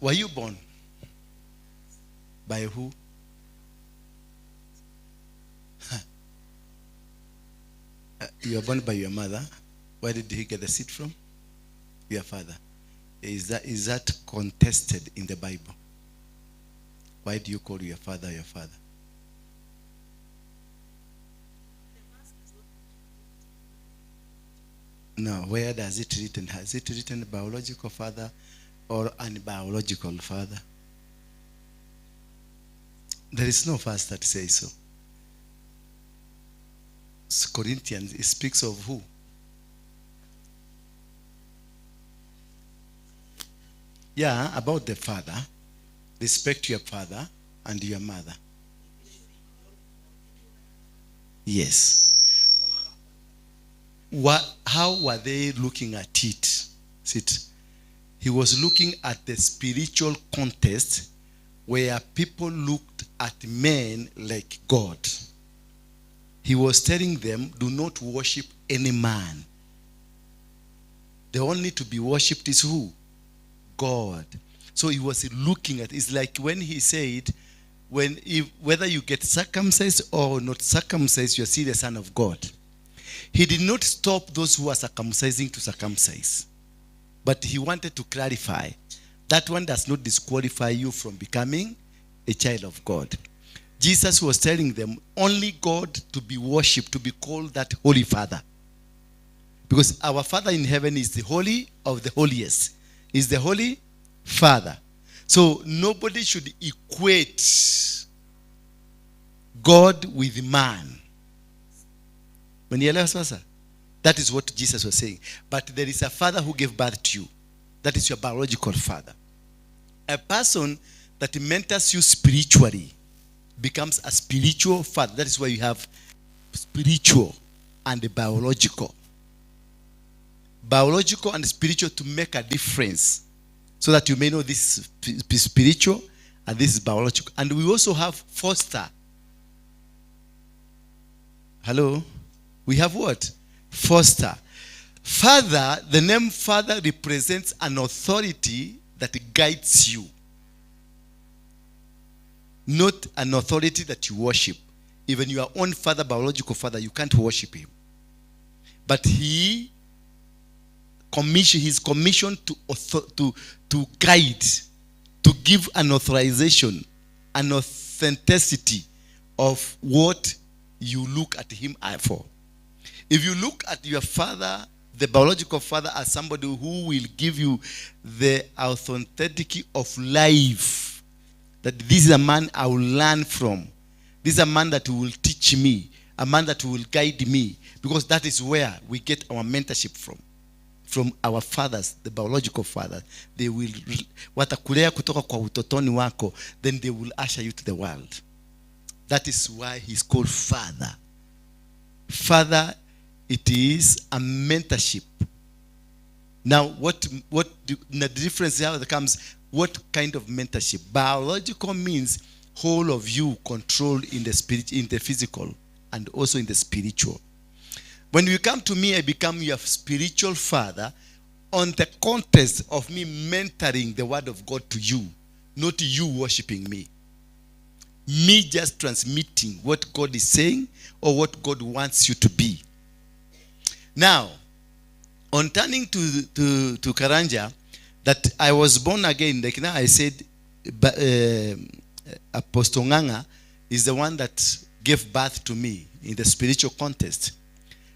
Were you born? By who? You were born by your mother. Where did he get the seed from? Your father. Is that contested in the Bible? Why do you call your father your father? No, where does it written? Has it written biological father or unbiological father? There is no verse that says so. So Corinthians, it speaks of who? Yeah, about the father. Respect your father and your mother. Yes. How were they looking at it? Sit. He was looking at the spiritual context where people looked at men like God. He was telling them, do not worship any man. The only to be worshipped is who? God. So he was looking at, it's like when he said, whether you get circumcised or not circumcised, you are still the son of God. He did not stop those who are circumcising to circumcise. But he wanted to clarify. That one does not disqualify you from becoming a child of God. Jesus was telling them, only God to be worshipped, to be called that Holy Father. Because our Father in heaven is the holy of the holiest. Is the Holy Father. So nobody should equate God with man. That is what Jesus was saying. But there is a father who gave birth to you. That is your biological father. A person that mentors you spiritually becomes a spiritual father. That is why you have spiritual and biological. Biological and spiritual to make a difference, so that you may know this is spiritual and this is biological. And we also have foster. Hello? We have what? Foster. Father, the name father represents an authority that guides you. Not an authority that you worship. Even your own father, biological father, you can't worship him. But he commission, he's commissioned to guide, to give an authorization, an authenticity of what you look at him for. If you look at your father, the biological father, as somebody who will give you the authenticity of life, that this is a man I will learn from, this is a man that will teach me, a man that will guide me, because that is where we get our mentorship from. From our fathers, the biological father. They will watakulea kutoka kwa utotoni wako, then they will usher you to the world. That is why he's called father. Father, it is a mentorship. Now, what the difference here comes, what kind of mentorship? Biological means whole of you controlled in the spirit, in the physical, and also in the spiritual. When you come to me, I become your spiritual father on the context of me mentoring the word of God to you, not you worshiping me. Me just transmitting what God is saying or what God wants you to be. Now, on turning to Karanja, that I was born again, like now I said, Apostle Nganga is the one that gave birth to me in the spiritual context.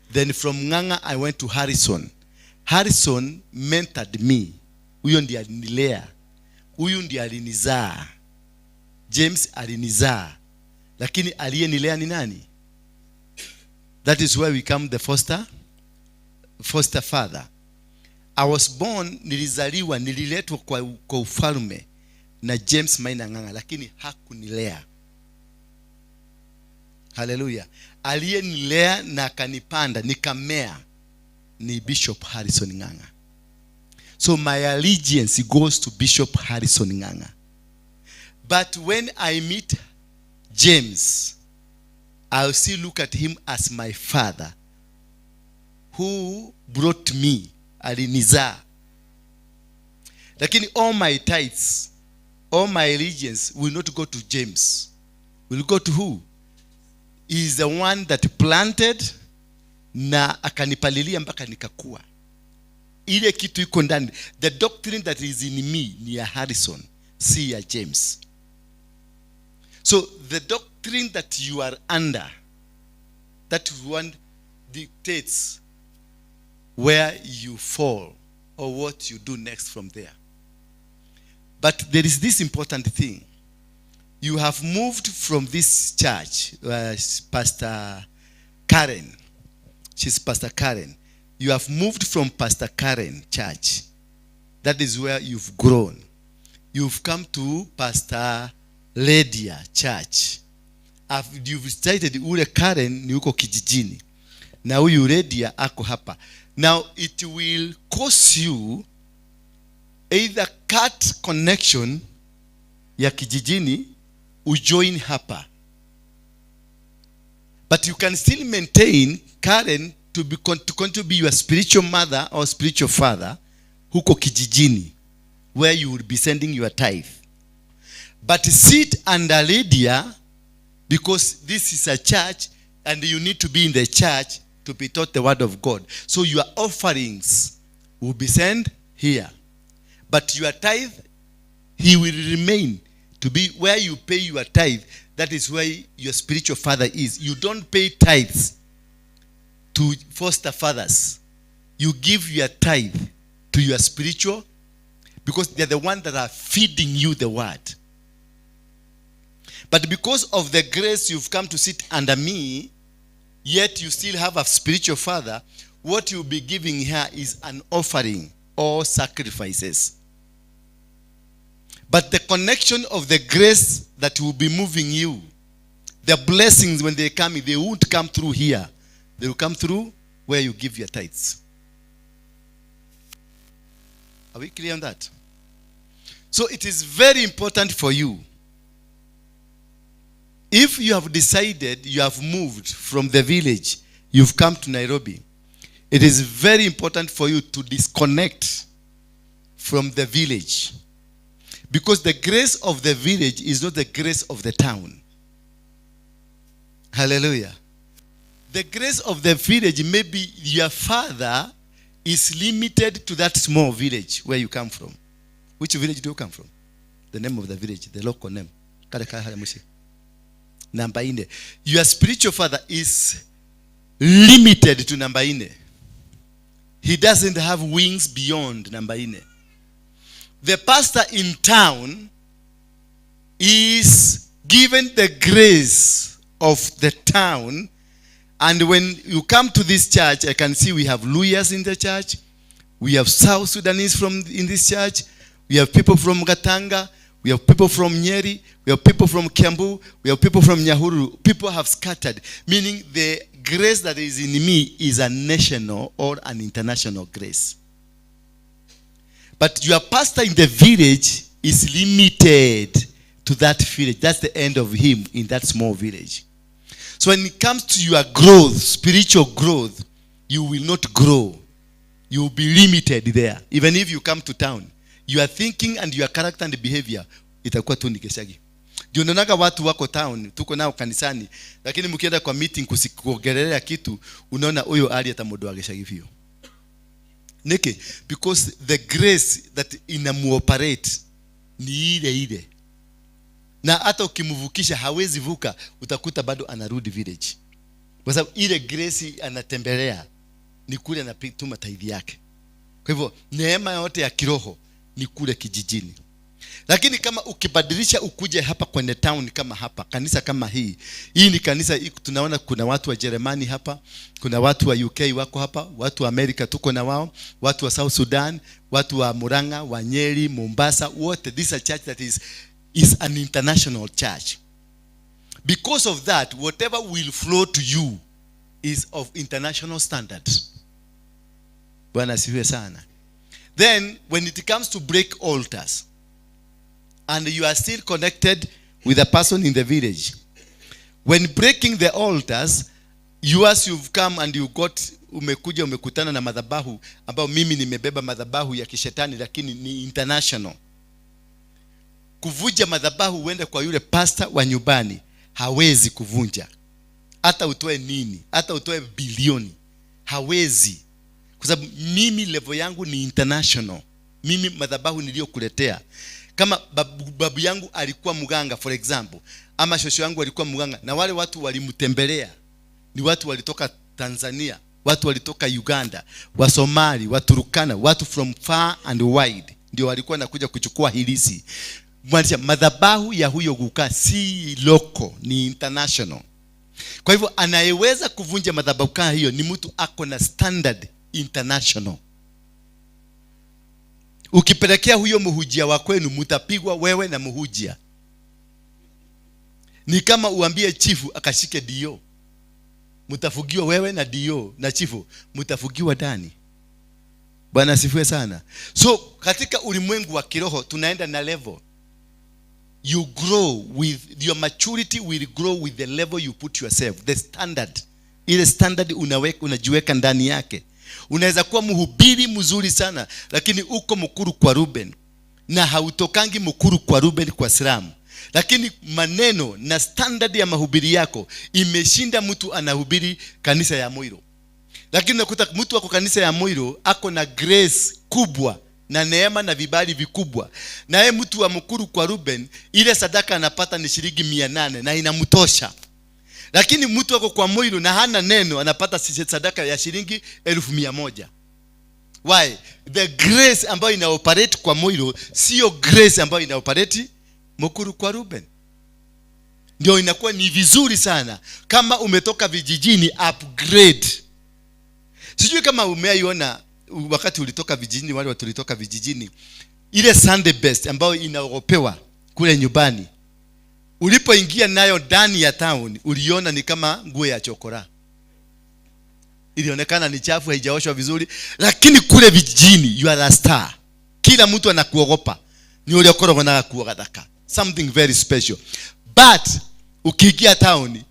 Then from Nganga, I went to Harrison. Harrison mentored me. Huyo ndiye alinilea. Huyu ndiye alinizaa. James alinizaa. Lakini aliyenilea ni nani? That is where we come the foster father. I was born, nilizaliwa, nililetwa kwa ufalme na James Maina Nganga, lakini hakunilea. Hallelujah. Aliyenilea na akanipanda nikamea ni Bishop Harrison Nganga. So my allegiance goes to Bishop Harrison Nganga. But when I meet James, I'll still look at him as my father who brought me, alinizaa. Lakini all my tithes, all my allegiance will not go to James. Will go to who? He is the one that planted na akanipalilia mpaka nikakua. Ile kitu iko ndani, the doctrine that is in me ni ya Harrison, si ya James. So the doctrine that you are under, that one dictates where you fall or what you do next from there. But there is this important thing. You have moved from this church, Pastor Karen. She's Pastor Karen. You have moved from Pastor Karen Church. That is where you've grown. You've come to Pastor Lydia Church. You've started ule Karen ni huko kijijini. Na huyu Lydia ako hapa. Now it will cause you either cut connection ya kijijini, ujoin hapa. But you can still maintain Karen to continue to be your spiritual mother or spiritual father huko kijijini, where you will be sending your tithe. But sit under Lydia, because this is a church and you need to be in the church to be taught the word of God. So your offerings will be sent here. But your tithe, he will remain to be where you pay your tithe. That is where your spiritual father is. You don't pay tithes to foster fathers. You give your tithe to your spiritual, because they're the one that are feeding you the word. But because of the grace you've come to sit under me, yet you still have a spiritual father, what you'll be giving here is an offering or sacrifices. But the connection of the grace that will be moving you, the blessings when they come, they won't come through here. They will come through where you give your tithes. Are we clear on that? So it is very important for you. If you have decided you have moved from the village, you've come to Nairobi, it is very important for you to disconnect from the village. Because the grace of the village is not the grace of the town. Hallelujah. The grace of the village, maybe your father is limited to that small village where you come from. Which village do you come from? The name of the village, the local name. Kale kale hale mwisho. Namba ine. Your spiritual father is limited to namba ine. He doesn't have wings beyond namba ine. The pastor in town is given the grace of the town. And when you come to this church, I can see we have Luhyas in the church. We have South Sudanese from in this church. We have people from Gatanga. We have people from Nyeri. We have people from Kiambu. We have people from Nyahururu. People have scattered, meaning the grace that is in me is a national or an international grace. But your pastor in the village is limited to that village. That's the end of him in that small village. So when it comes to your growth, spiritual growth, you will not grow. You will be limited there. Even if you come to town, your thinking and your character and behavior itakuwa tu ni gicagi. Ndio unaonaga watu wako town, tuko nao kanisani, lakini mkienda kwa meeting kuongelelea kitu, unaona huyo ali hata mundu wa gicagi biũ. Niki, because the grace that inamuoperate ni ile ile, na hata ukimvukisha hawezi vuka, utakuta bado anarudi village, kwa sababu ile grace anatembelea ni kule anatuma tithe yake. Kwa hivyo neema yote ya kiroho ni kule kijijini. Lakini kama ukibadilisha ukuje hapa kwenye town kama hapa, kanisa kama hii, hii ni kanisa hii, tunaona kuna watu wa Jerumani hapa, kuna watu wa UK wako hapa, watu wa Amerika tuko na wao, watu wa South Sudan, watu wa Murang'a, wa Nyeri, Mombasa, wote. This is a church that is an international church. Because of that, whatever will flow to you is of international standards. Bwana asifiwe sana. Then when it comes to break altars, and you are still connected with a person in the village, when breaking the altars, you as you've come and you got Umekuja umekutana na madhabahu ambayo mimi nimebeba, madhabahu ya kishetani, lakini ni international. Kuvunja madhabahu uende kwa yule pasta wa nyumbani, hawezi kuvunja. Hata utoe nini, hata utoe bilioni, hawezi, kwa sababu mimi level yangu ni international. Mimi madhabahu niliyokuletea, kama babu yangu alikuwa mganga, for example, ama shosho yangu alikuwa mganga, na wale watu walimtembelea ni watu walitoka Tanzania, watu walitoka Uganda, Wasomali, Waturukana, watu from far and wide ndio walikuwa nakuja kuchukua hirizi. Maanisha madhabahu ya huyo guka si local, ni international. Kwa hivyo anayeweza kuvunja madhabahu kama hiyo ni mtu ako na standard international. Ukipelekea huyo muhujia wa kwenu, mutapigwa wewe na muhujia. Ni kama uambie chifu akashike dio, mtafugiwa wewe na dio na chifu, mtafugiwa ndani. Bwana asifiwe sana. So katika ulimwengu wa kiroho tunaenda na level. You grow with your maturity, will grow with the level you put yourself, the standard. Ile standard unaweka, unajiweka ndani yake. Unaweza kuwa mhubiri mzuri sana, lakini uko Mukuru kwa Ruben na hautokangi Mukuru kwa Ruben kwa slum, lakini maneno na standard ya mahubiri yako imeshinda mtu anahubiri kanisa ya Moiro. Lakini unakuta mtu ako kanisa ya Moiro ako na grace kubwa na neema na vibali vikubwa, na yeye mtu wa Mukuru kwa Ruben ile sadaka anapata ni shilingi 800 na inamtosha. Lakini mtu ako kwa Moiro na hana neno anapata sadaka ya shilingi 100,000. Why? The grace ambayo ina operate kwa Moiro sio grace ambayo ina operate Mukuru kwa Ruben. Ndio inakuwa ni vizuri sana kama umetoka vijijini, upgrade. Sijui kama umeaiona wakati ulitoka vijijini, wale watu tulitoka vijijini, ile Sunday best ambayo inaogopewa kule nyumbani, ulipoingia nayo ndani ya town uliona ni kama nguo ya chokora, ilionekana ni chafu, haijaoshwa vizuri. Lakini kule vijijini you are a star, kila mtu anakuogopa, ni ule ukoragwo na gakuo gathaka, something very special. But ukiingia town,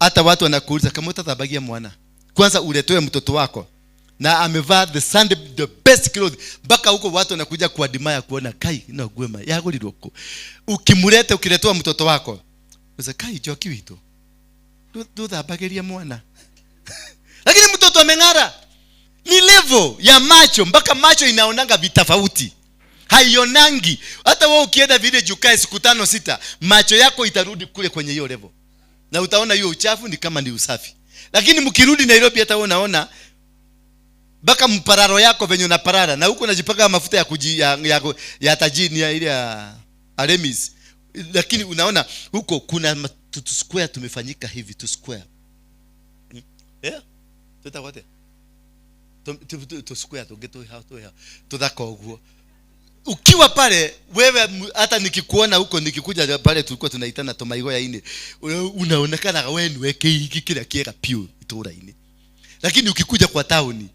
hata watu wanakuuliza kama utathabagia mwana, kwanza uletoe mtoto wako na amevaa the Sunday, the best clothes, mpaka huko watu wanakuja kuadmire kuona kai no gwema yagũrirwo kũ. Ukimuleta, ukiletewa mtoto wako, uza kai njoki witũ nduthambagiria mwana, lakini mtoto ameng'ara. Ni level ya macho, mpaka macho inaonanga vitofauti, haionangi. Hata wewe ukienda vile ukae siku tano sita, macho yako itarudi kule kwenye hiyo level na utaona hiyo uchafu ni kama ni usafi. Lakini mkirudi Nairobi, hata wewe unaona mpaka mpararo yako venye unaparara na huko unajipaka mafuta ya kuji, ya tajini ya ile ya Aremis, lakini unaona huko kuna tu square tumefanyika hivi tu square. Yeah, tutakwate tu square tunge tu tuthaka uguo. Ukiwa pale wewe, hata nikikuona huko, nikikuja pale tulikuwa tunaitana tomaigo ya ine, unaonekana wewe ni weke hiki kila kiega piu itũra-inĩ. Lakini ukikuja kwa town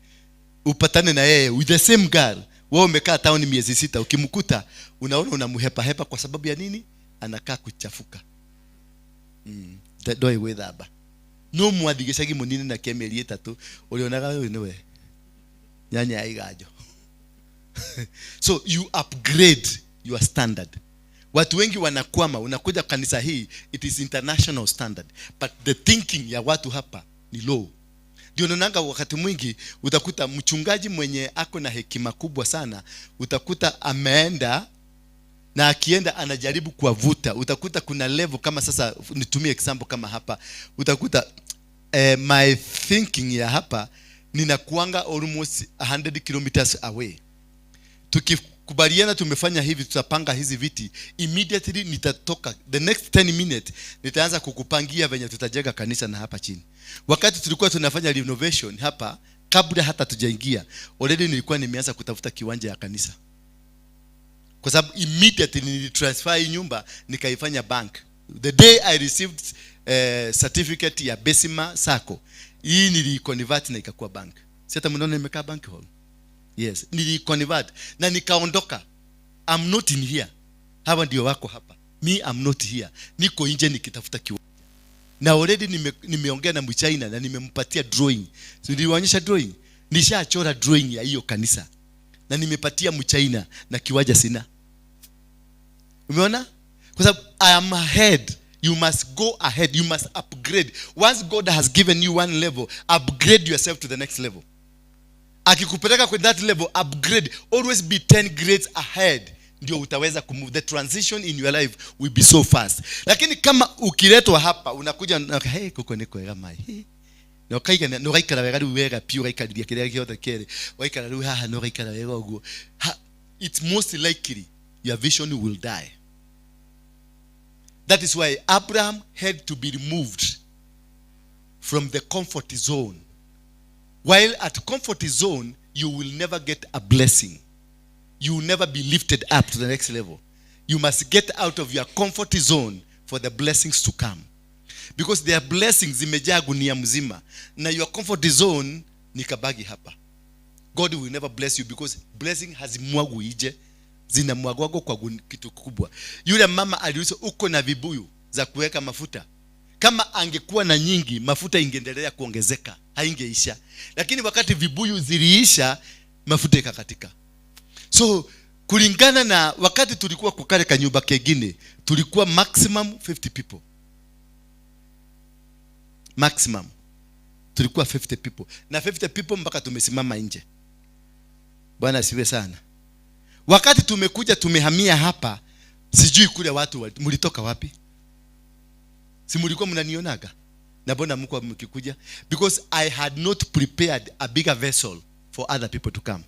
upatane na yeye with the same girl, wewe umekaa town miezi 6, ukimkuta unaona unamhepa hepa. Kwa sababu ya nini? Anakaa kuchafuka. Ndoĩ gwĩthamba, no mwathi gĩcagi mũnini na kĩa mĩeri 3 ũrĩonaga ũyũ nĩwe nyanya ya iganjo. So you upgrade your standard. Watu wengi wanakwama. Unakuja kanisa hii, it is international standard, but the thinking ya watu hapa ni low. Ndio naonanga wakati mwingi utakuta mchungaji mwenye ako na hekima kubwa sana, utakuta ameenda na akienda anajaribu kuwavuta. Utakuta kuna level kama sasa, nitumie example kama hapa, utakuta my thinking ya hapa ninakuanga almost 100 kilometers away. Tukikubaliana tumefanya hivi, tutapanga hizi viti, immediately nitatoka, the next 10 minutes nitaanza kukupangia venye tutajenga kanisa na hapa chini. Wakati tulikuwa tunafanya renovation hapa, kabla hata tujaingia, already nilikuwa nimeanza kutafuta kiwanja ya kanisa, kwa sababu immediately nilitransfer hii nyumba nikaifanya bank. The day I received certificate ya Besima Sacco, hii niliconvert na ikakuwa bank. Si hata mnaona nimekaa bank hall? Yes, niliconvert na nikaondoka. I'm not in here. Hawa ndio wako hapa. Me, I'm not here. Niko nje nikitafuta kiwanja. Na already nimeongea na Mchina na nimempatia drawing. So niliwaonyesha drawing. Nishachora drawing ya hiyo kanisa. Na nimepatia Mchina na kiwanja sina. Umeona? Kwa sababu I am ahead. You must go ahead. You must upgrade. Once God has given you one level, upgrade yourself to the next level. Akikupeleka kwa that level, upgrade. Always be 10 grades ahead. Ndio utaweza kumove. The transition in your life will be so fast. Lakini kama ukiletwa hapa, unakuja na, "Hey, kuko nĩ kwega mai." Hey. Na ũkaiga na ũgaikara wega rĩu wega piũ, ũgaikariria kĩrĩa gĩothe kĩrĩ waikara rĩu haha na ũgaikara wega ũguo. It's most likely your vision will die. That is why Abraham had to be removed from the comfort zone. While at comfort zone, you will never get a blessing. You will never be lifted up to the next level. You must get out of your comfort zone for the blessings to come, because their blessings zimejaa gunia mzima na your comfort zone ni kabagi hapa. God will never bless you because blessing hazimwagwi ije, zinamwagwagwa kwa kitu kubwa. Yule mama aliuliza, "Uko na vibuyu za kuweka mafuta?" Kama angekuwa na nyingi, mafuta ingeendelea kuongezeka, haingeisha. Lakini wakati vibuyu ziliisha, mafuta ikakatika. So kulingana na wakati tulikuwa kwa kale kanyumba kengine, tulikuwa maximum 50 people. Maximum tulikuwa 50 people, na 50 people mpaka tumesimama nje. Bwana asifiwe sana. Wakati tumekuja tumehamia hapa, sijui kule watu mlitoka wapi. Si mlikuwa mnanionaga? Na mbona mko mkikuja? Because I had not prepared a bigger vessel for other people to come.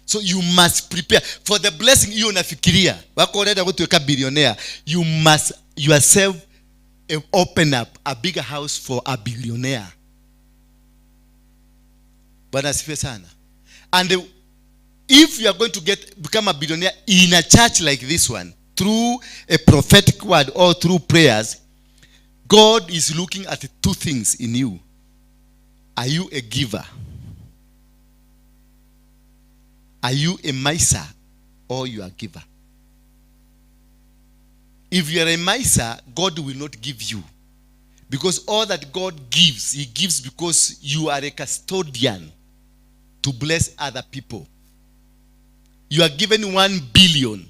So you must prepare for the blessing. Hiyo unafikiria wako urenda gutuĩka billionaire, you must yourself open up a bigger house for a billionaire. Bwana asifiwe sana. And if you are going to get become a billionaire in a church like this one, through a prophetic word or through prayers, God is looking at two things in you. Are you a giver? Are you a miser or you are a giver? If you are a miser, God will not give you, because all that God gives, he gives because you are a custodian to bless other people. You are given 1 billion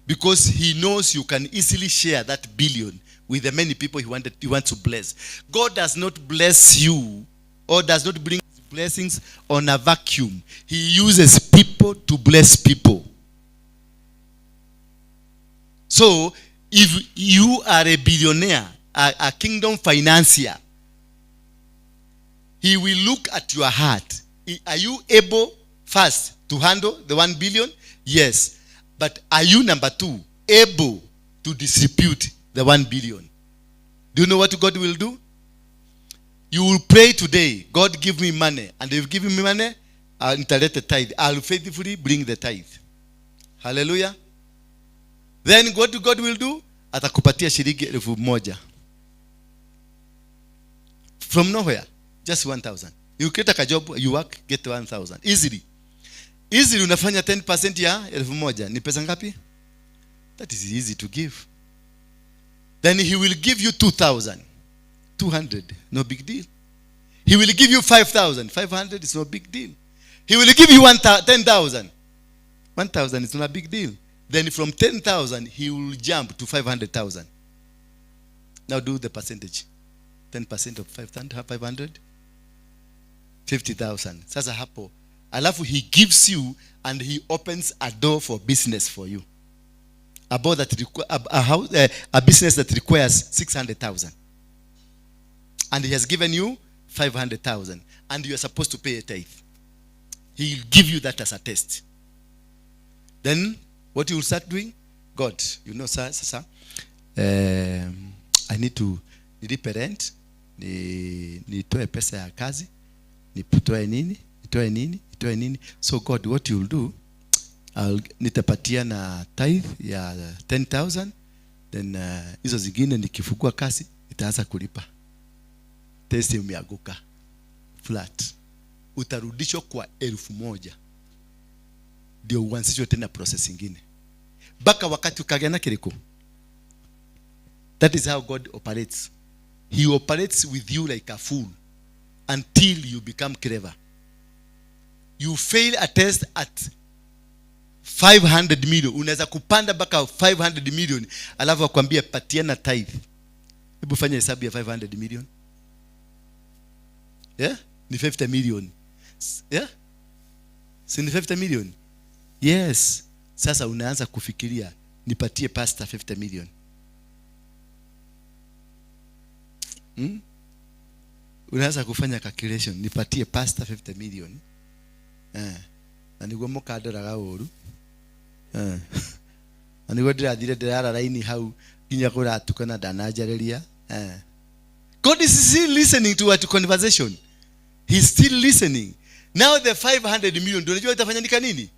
because he knows you can easily share that billion with the many people he wants to bless. God does not bless you or does not bring blessings on a vacuum. He uses people to bless people. So if you are a billionaire, a kingdom financier, he will look at your heart. Are you able first to handle the 1 billion? Yes. But are you, number two, able to distribute the 1 billion? Do you know what God will do? You will pray today, "God, give me money." And if you give me money, I'll nitalete tithe. I'll faithfully bring the tithe. Hallelujah. Then what God will do? Atakupatia shilingi 1,000. From nowhere. Just 1,000. You get a job, you work, get 1,000. Easily. Easily unafanya 10% ya 1,000. Ni pesa ngapi? That is easy to give. Then he will give you 2,000. 200, no big deal. He will give you 5,000. 500 is no big deal. He will give you 10,000. 1,000 is not a big deal. Then from 10,000, he will jump to 500,000. Now do the percentage. 10% of 500, 50,000. Sasa hapo, alafu he gives you and he opens a door for business for you. A, door that requ- a, house, a business that requires 600,000. And he has given you 500,000. And you are supposed to pay a tithe. He will give you that as a test. Then what you will start doing? "God, sir, sir, I need to nilipe rent, ni nitoe pesa ya kazi, nitoe nini, nitoe nini, nitoe nini. So God, what you will do, nitapatia na tithe ya 10,000, then hizo zingine nikifungua kazi nitaanza kulipa." Test umeanguka flat. Utarudishwa kwa 1,000 ndio uanzishwe tena process ingine mpaka wakati ukagea na kĩrĩkũ. That is how God operates. He operates with you like a fool until you become clever. You fail a test at 500 million, unaweza kupanda mpaka 500 million, alafu akwambia patiana tithe. Hebu fanya hesabu ya 500 million. Yeah? Ni 50 million. Yeah? Si ni 50 million? Yes. Sasa unaanza kufikiria, nipatie pastor 50 million. Unaanza kufanya calculation, nipatie pastor 50 million. Na niguo mukandoraga ũru. Na niguo ndĩrathire ndĩrara raini hau nginya kũratuka na ndananjarĩria. God is still listening to our conversation. He's still listening. Now the 500 million, unajua itafanyika nini?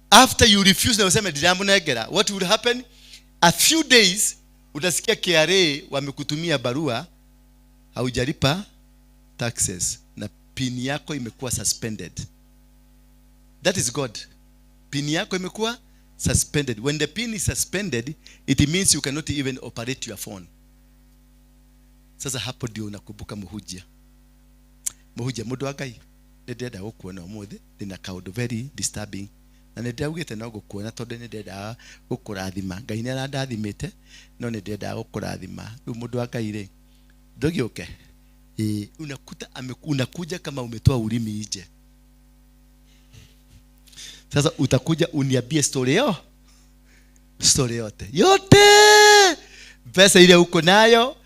After you refuse na useme ndiramunengera, what will happen? A few days utasikia KRA wamekutumia barua, haujalipa taxes na pin yako imekuwa suspended. That is God. Pin yako imekuwa suspended. When the pin is suspended, it means you cannot even operate your phone. Sasa hapo ndio unakumbuka muhujia. Muhujia mundu wa Ngai, nĩ ndĩrenda gũkuona ũmũthĩ, ndĩna kaũndũ very disturbing. Na nĩ ndĩraugĩte no gũkuona tondũ nĩ ndĩrendaga gũkũrathima. Ngai nĩ arandathimĩte, no nĩ ndĩrendaga gũkũrathima. Rĩu mũndũ wa Ngai rĩ, ndũgĩũke. Unakuta unakuja kama umetoa ulimi nje. Sasa utakuja uniambie story yo. Story yote. Yote. Pesa ile uko nayo,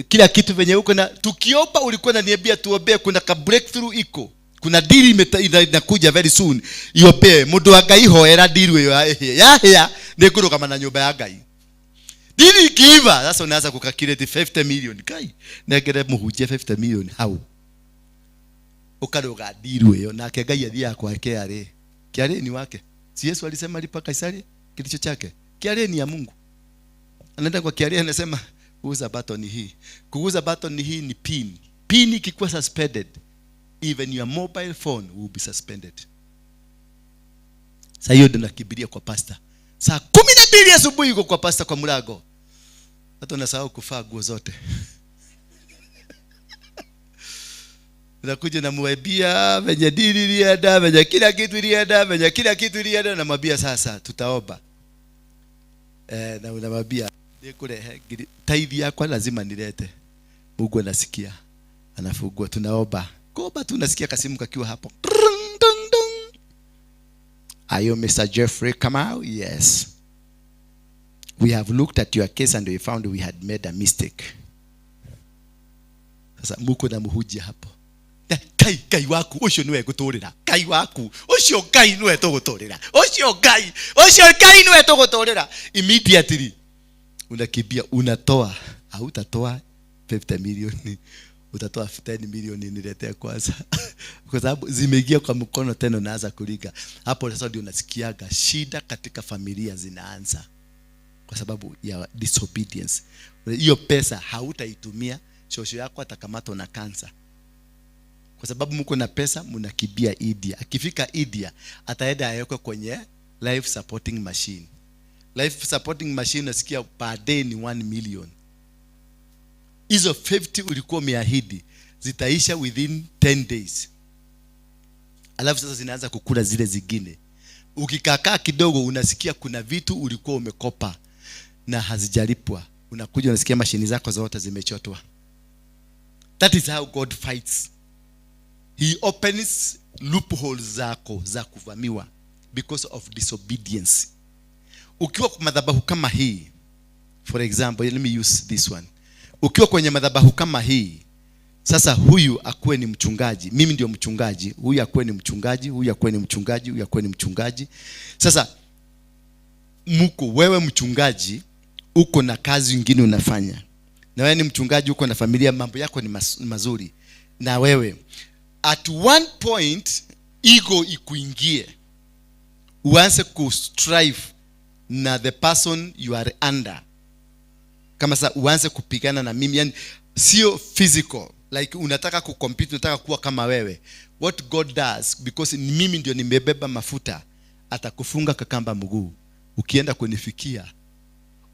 kila kitu venye uko na, tukiomba ulikuwa unaniambia tuombee, kuna ka breakthrough iko. Kuna deal inakuja very soon. Iombee mundu wa Ngai hoera deal iyo yahĩa nĩ ngũrũgama na nyũmba ya Ngai. Deal ikiiva, sasa unaanza kucalculate 50 million. Ngai, nengere mũhunjie 50 million hau. Ukaruga deal iyo nake Ngai athiaga kwa KRA. KRA ni wake. Si Yesu alisema lipa Kaisari kilicho chake. KRA ni ya Mungu. Anaenda kwa KRA anasema guza button hii. Kuguza button hii ni pin. Pin ikikuwa suspended, even your mobile phone will be suspended. Sasa hiyo ndio nakimbilia kwa pastor. Saa 12 asubuhi yuko kwa pastor kwa mlango. Hata unasahau kuvaa nguo zote. Unakuja na mwambia venye dili ilienda, venye kila kitu ilienda, venye kila kitu ilienda, namwambia sasa tutaomba. Na unamwambia nikurehe tithe yakwa lazima nilete. Mungu anasikia. Anafungua, tunaomba. Kuomba tu unasikia kasimu kakiwa hapo. Dung, dung, dung. Are you Mr. Jeffrey Kamau? Yes. We have looked at your case and we found we had made a mistake. Sasa muko na muhujia hapo. Kai, Kai waku, ucio niwe nguturira. Kai waku, ucio Kai niwe tuguturira. Ucio Kai, ucio Kai niwe tuguturira. Immediately unakimbia, unatoa. Hautatoa 50 million. Utatoa 10 million niletee kwanza. Kwa sababu zimeingia kwa mkono tena unaanza kuliga. Hapo sasa ndio unasikiaga shida katika familia zinaanza. Kwa sababu ya disobedience. Hiyo pesa hautaitumia, shosho yako atakamatwa na kansa. Kwa sababu mko na pesa mnakimbia India. Akifika India ataenda awekwe kwenye life supporting machine. Life supporting machine unasikia per day ni 1 million. Hizo 50 ulikuwa umeahidi zitaisha within 10 days. Alafu sasa zinaanza kukula zile zingine. Ukikakaa kidogo unasikia kuna vitu ulikuwa umekopa na hazijalipwa. Unakuja unasikia mashini zako zote zimechotwa. That is how God fights. He opens loopholes zako za kuvamiwa because of disobedience. Ukiwa kwa madhabahu kama hii, for example, let me use this one. Ukiwa kwenye madhabahu kama hii, sasa huyu akuwe ni mchungaji, mimi ndio mchungaji, huyu akuwe ni mchungaji, huyu akuwe ni mchungaji, huyu akuwe ni mchungaji. Sasa mko wewe mchungaji, uko na kazi nyingine unafanya. Na wewe ni mchungaji, uko na familia, mambo yako ni mazuri. Na wewe at one point ego ikuingie, uanze kustrive na the person you are under. Kama sasa uanze kupigana na mimi, yani sio physical, like unataka kucompete, unataka kuwa kama wewe. What God does, because mimi ndio nimebeba mafuta, atakufunga kakamba mguu. Ukienda kunifikia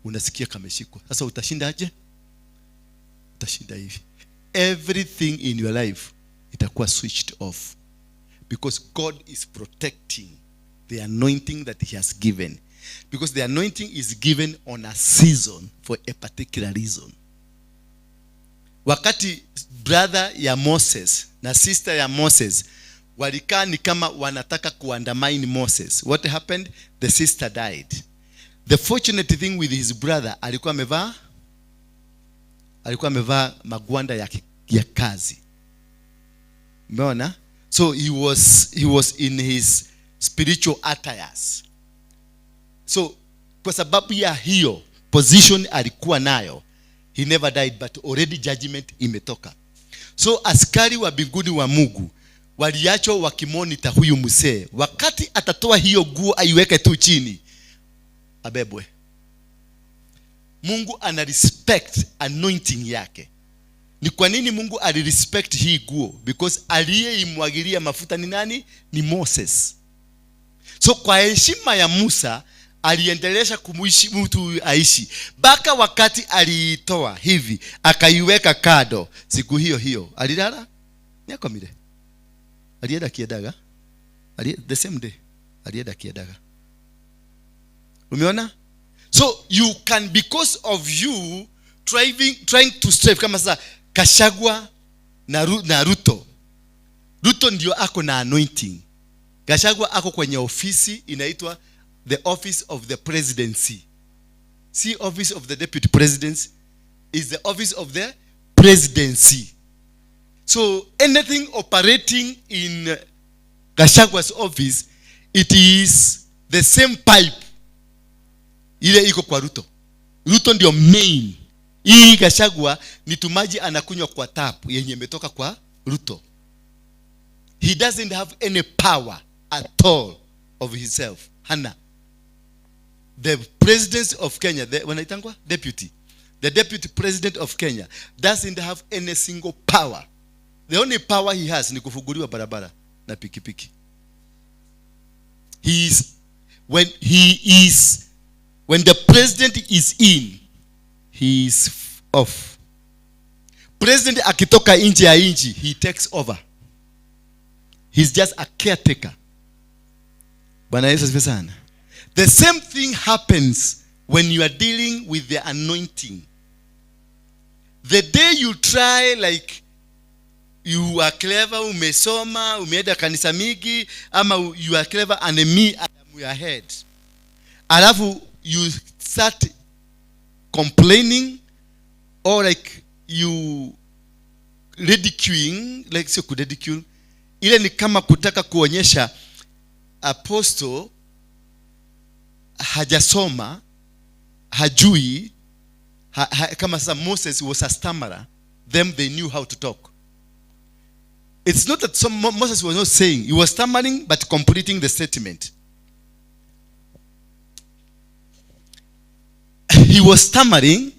unasikia kameshikwa. Sasa utashinda aje? Utashinda hivi. Everything in your life itakuwa switched off because God is protecting the anointing that he has given, because the anointing is given on a season for a particular reason. Wakati brother ya Moses na sister ya Moses walikaa ni kama wanataka kuundermine Moses, what happened? The sister died. The fortunate thing with his brother, alikuwa amevaa magwanda ya kazi. Umeona? So he was in his spiritual attires. So kwa sababu ya hiyo position alikuwa nayo, he never died, but already judgment imetoka. So askari wa mbinguni wa Mungu waliachwa wakimonitor huyu msee. Wakati atatoa hiyo guo aiweke tu chini, abebwe. Mungu ana respect anointing yake. Ni kwa nini Mungu alirespect hii guo? Because aliyeimwagilia mafuta ni nani? Ni Moses. So kwa heshima ya Musa aliendelesha kumuishi mtu huyu aishi mpaka wakati aliitoa hivi akaiweka kando. Siku hiyo hiyo alilala niakomire, alienda kiendaga. The same day alienda kiendaga. Umeona? So you can, because of you trying to strive, kama sasa Gachagua na Ruto. Ruto ndio ako na anointing. Gachagua ako kwenye ofisi inaitwa the office of the presidency, si office of the deputy president, is the office of the presidency. So anything operating in Gachagua's office, it is the same pipe ile iko kwa Ruto. Ruto ndio main. Hii Gachagua ni tumaji anakunywa kwa tap yenye imetoka kwa Ruto. He doesn't have any power at all of himself. Hana. The president of Kenya, the, wanaitangwa deputy, the deputy president of Kenya doesn't have any single power. The only power he has ni kufunguliwa barabara na pikipiki. He is when he is when the president is in, he is off. President akitoka nje ya nchi, he takes over. He's just a caretaker. Bwana Yesu asifiwe sana. The same thing happens when you are dealing with the anointing. The day you try, like you are clever, umesoma, umeenda kanisa mingi, ama you are clever and me, I am your head, alafu you start complaining or like you ridiculing, like sio kuridicule, ile ni kama kutaka kuonyesha apostle hajasoma, hajui kama sasa Moses was a stammerer, them they knew how to talk. It's not that Moses was not saying, he was stammering but completing the statement. He was stammering,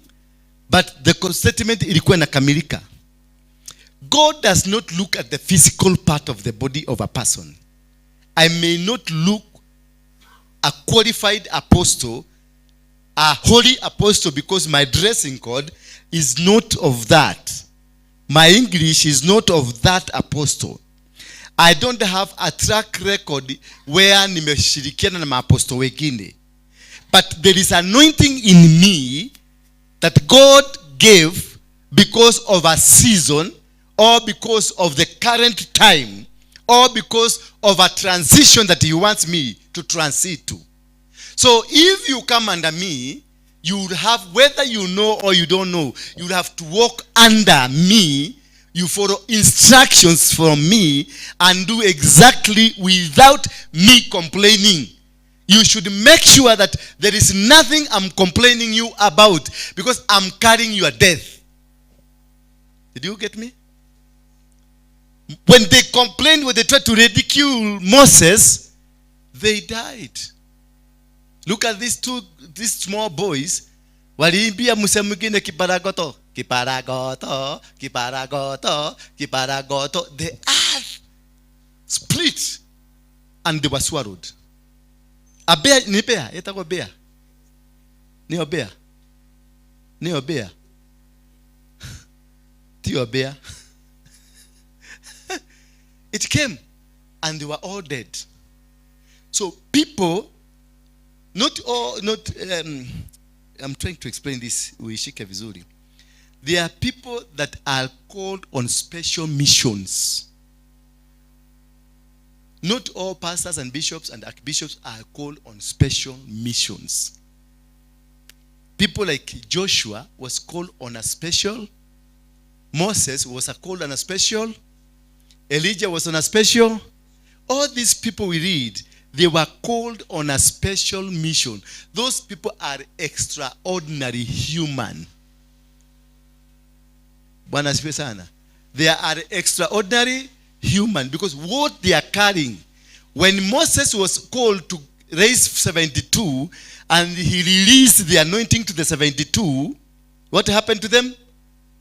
but the statement ilikuwa inakamilika. God does not look at the physical part of the body of a person. I may not look a qualified apostle, a holy apostle, because my dressing code is not of that. My English is not of that apostle. I don't have a track record where nimeshirikiana na maapostle wengine. But there is anointing in me that God gave because of a season or because of the current time or because of a transition that he wants me to transit to. So if you come under me, you would have, whether you know or you don't know, you would have to walk under me. You follow instructions from me and do exactly without me complaining. You should make sure that there is nothing I'm complaining you about, because I'm carrying your death. Did you get me? When they complained, when they tried to ridicule Moses, they died. Look at these two, these small boys. Waliimbia mse mwingine kiparagoto, kiparagoto, kiparagoto, kiparagoto. The earth split and they were swallowed. A bear, ni bear, itakuwa bear. Niyo bear. Niyo bear. Not bear. It came and they were all dead. So people, not all, not I'm trying to explain this uishike vizuri. There are people that are called on special missions. Not all pastors and bishops and archbishops are called on special missions. People like Joshua was called on a special. Moses was called on a special. Elijah was on a special. All these people we read, they were called on a special mission. Those people are extraordinary human. Bwana asifiwe sana. They are extraordinary human because what they are carrying. When Moses was called to raise 72 and he released the anointing to the 72, what happened to them?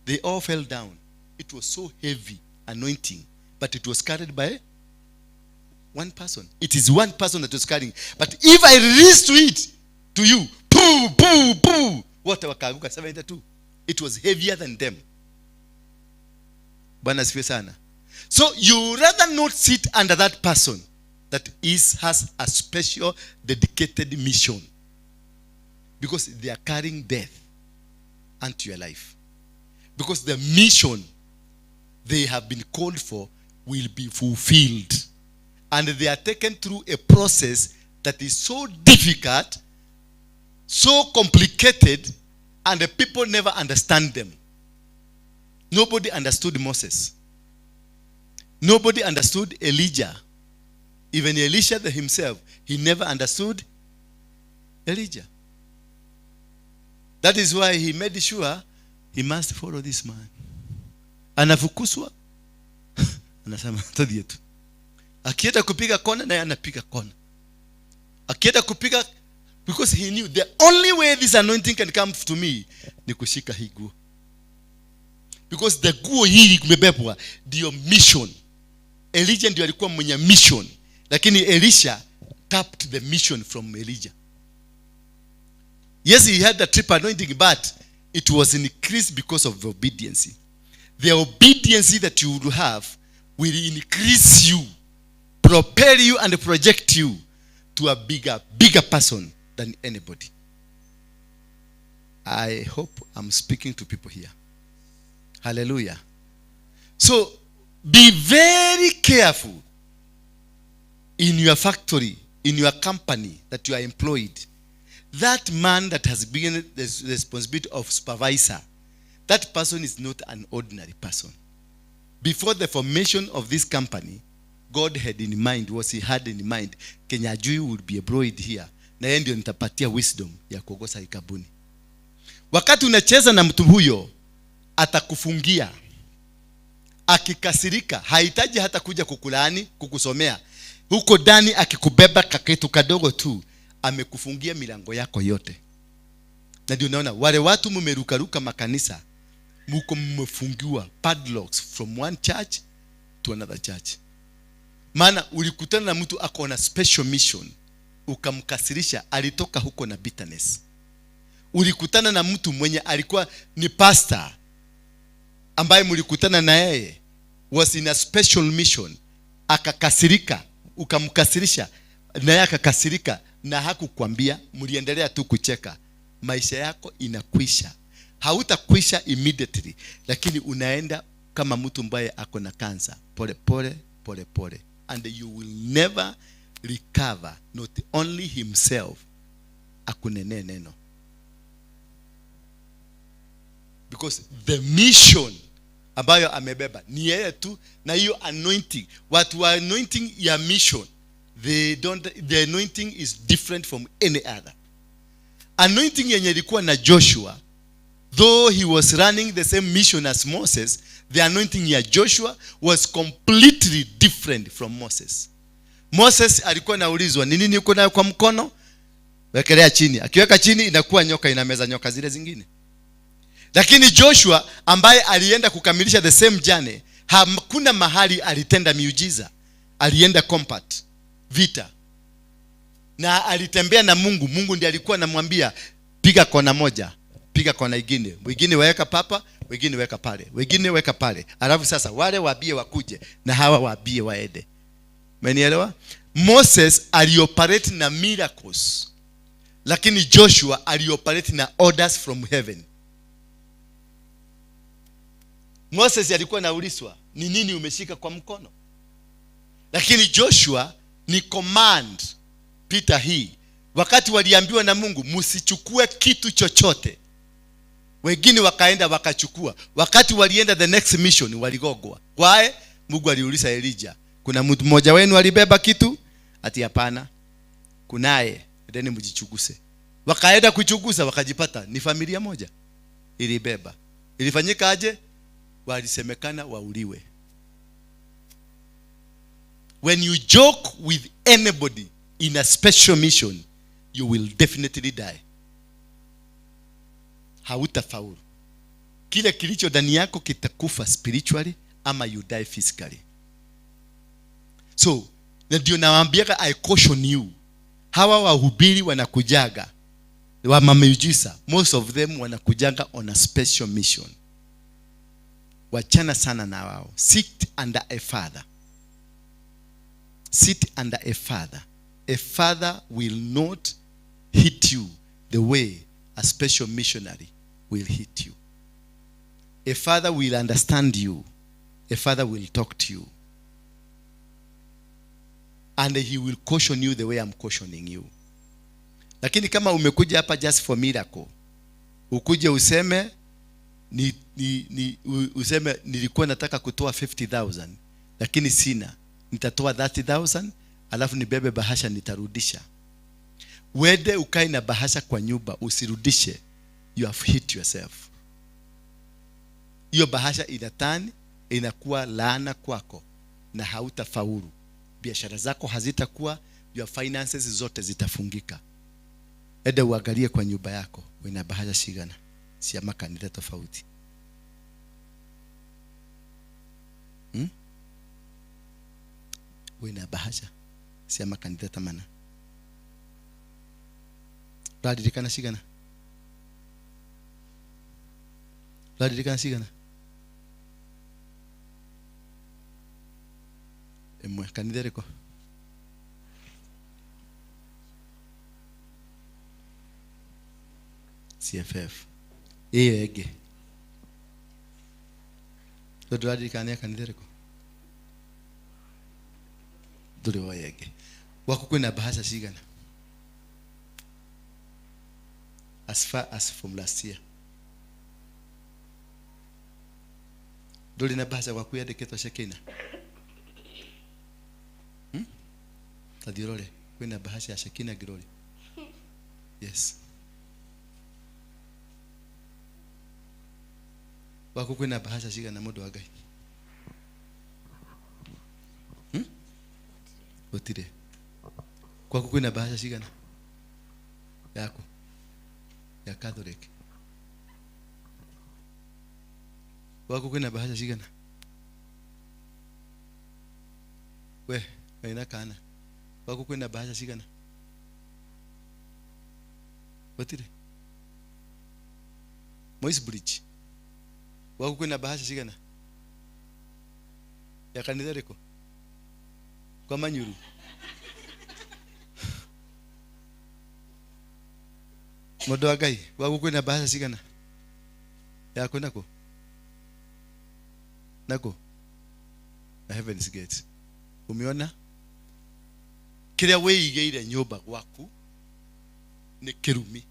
They all fell down. It was so heavy anointing, but it was carried by one person. It is one person that was carrying. But if I release to it to you, poo, poo, poo, wote wakaanguka 72. It was heavier than them. Bwana asifiwe sana. So you rather not sit under that person that is has a special dedicated mission, because they are carrying death unto your life. Because the mission they have been called for will be fulfilled. And they are taken through a process that is so difficult, so complicated, and the people never understand them. Nobody understood Moses. Nobody understood Elijah. Even Elisha himself, he never understood Elijah. That is why he made sure he must follow this man. Anafukuzwa, anasema, "Tuthiĩ tu." Akienda kupiga kona, naye anapiga kona. Akienda kupiga, because he knew the only way this anointing can come to me ni kushika hii guo. Because the guo hii imebebwa ndio mission. Elijah ndio alikuwa mwenye mission, lakini Elisha tapped the mission from Elijah. Yes, he had the triple anointing, but it was increased because of obedience. The obedience that you will have will increase you, propel you and project you to a bigger, bigger person than anybody. I hope I'm speaking to people here. Hallelujah. So be very careful in your factory, in your company that you are employed. That man that has been the responsibility of supervisor, that person is not an ordinary person. Before the formation of this company, God had in mind, was he had in mind, Kenyajui would be employed here. Na yeye ndio nitapatia wisdom ya kuongoza hii kampuni. Wakati unacheza na mtu huyo, atakufungia. Akikasirika, hahitaji hata kuja kukulaani, kukusomea. Huko ndani akikubeba kakitu kadogo tu, amekufungia milango yako yote. Na ndio unaona wale watu mmerukaruka makanisa, muko mmefungiwa padlocks from one church to another church. Maana ulikutana na mtu ako na special mission, ukamkasirisha, alitoka huko na bitterness. Ulikutana na mtu mwenye alikuwa ni pastor ambaye mlikutana na yeye was in a special mission, akakasirika, ukamkasirisha, naye akakasirika na hakukwambia, mliendelea tu kucheka. Maisha yako inakwisha. Hautakwisha immediately, lakini unaenda kama mtu ambaye ako na kansa, pole pole pole pole, and you will never recover. Not only himself akunenee neno, because the mission ambayo amebeba ni yeye tu, na hiyo anointing, watu wa anointing ya mission, they don't, the anointing is different from any other anointing. Yenye ilikuwa na Joshua, though he was running the same mission as Moses, the anointing ya Joshua was completely different from Moses. Moses alikuwa naulizwa, "Ni nini uko nayo kwa mkono? Wekelea chini." Akiweka chini, inakuwa nyoka, inameza nyoka zile zingine. Lakini Joshua ambaye alienda kukamilisha the same journey, hakuna mahali alitenda miujiza. Alienda combat vita na alitembea na Mungu. Mungu ndiye alikuwa anamwambia, "Piga kona moja." piga kona ingine, wengine weka papa, wengine weka pale, wengine weka pale. Alafu sasa wale wabie wakuje na hawa wabie waende. Umenielewa? Moses alioperate na miracles, lakini Joshua alioperate na orders from heaven. Moses alikuwa anaulizwa ni nini umeshika kwa mkono, lakini Joshua ni command. Peter hii wakati waliambiwa na Mungu msichukue kitu chochote, wengine wakaenda wakachukua. Wakati walienda the next mission waligogwa. Why? Mungu aliuliza Elijah, kuna mtu mmoja wenu alibeba kitu? Ati hapana. Kunaye, endeni mjichuguse. Wakaenda kuchunguza wakajipata ni familia moja ilibeba. Ilifanyika aje? Walisemekana wauliwe. When you joke with anybody in a special mission, you will definitely die. Hautafaulu. Kile kilicho ndani yako kitakufa spiritually ama you die physically. So, ndio nawaambiaga, I caution you. Hawa wahubiri wanakujaga wa mamiujiza, most of them wanakujaga on a special mission. Wachana sana na wao. Sit under a father. Sit under a father. A father will not hit you the way a special missionary will hit you. A father will understand you. A father will talk to you. And he will caution you the way I'm cautioning you. Lakini kama umekuja hapa just for miracle, ukuje useme useme nilikuwa nataka kutoa 50,000 lakini sina, nitatoa 30,000 alafu nibebe bahasha nitarudisha. Wende ukae na bahasha kwa nyumba usirudishe, you have hit yourself. Hiyo bahasha inatani inakuwa laana kwako na hautafaulu. Biashara zako hazitakuwa, your finances zote zitafungika. Ende uangalie kwa nyumba yako wina bahasha cigana cia makanitha tofauti. Wina bahasha cia makanitha tamana. Uraririkana cigana? Uraririkana cigana? Emwe kanitha ĩrĩkũ? CFF. Ĩyo ĩngĩ tondũ ndũraririkana nĩ kanitha ĩrĩkũ? Ndũrĩ woya ĩngĩ. Gwaku kwĩna bahasha cigana as far as from last year? Ndũrĩ na bahasha gwaku yandĩkĩtwo Shekina? Tathiĩ ũrore kwĩna bahasha ya Shekina Glory. Yes. Gwaku kwĩna bahasha cigana mũndũ wa Ngai? Gũtirĩ. Gwaku kwĩna bahasha cigana? Yaku ya Catholic. Gwaku kwĩna bahasha cigana? We wĩna kana? Gwaku kwĩna bahasha cigana? Gũtirĩ. Moi's Bridge. Gwaku kwĩna bahasha cigana? Ya kanitha ĩrĩkũ? Kwa Manyuru. Mũndũ wa Ngai, gwaku kwĩna bahasha cigana? Yaku nako? Nako? Na Heaven's Gate. Umeona? Kĩrĩa wĩigĩire nyũmba gwaku nĩ kĩrumi.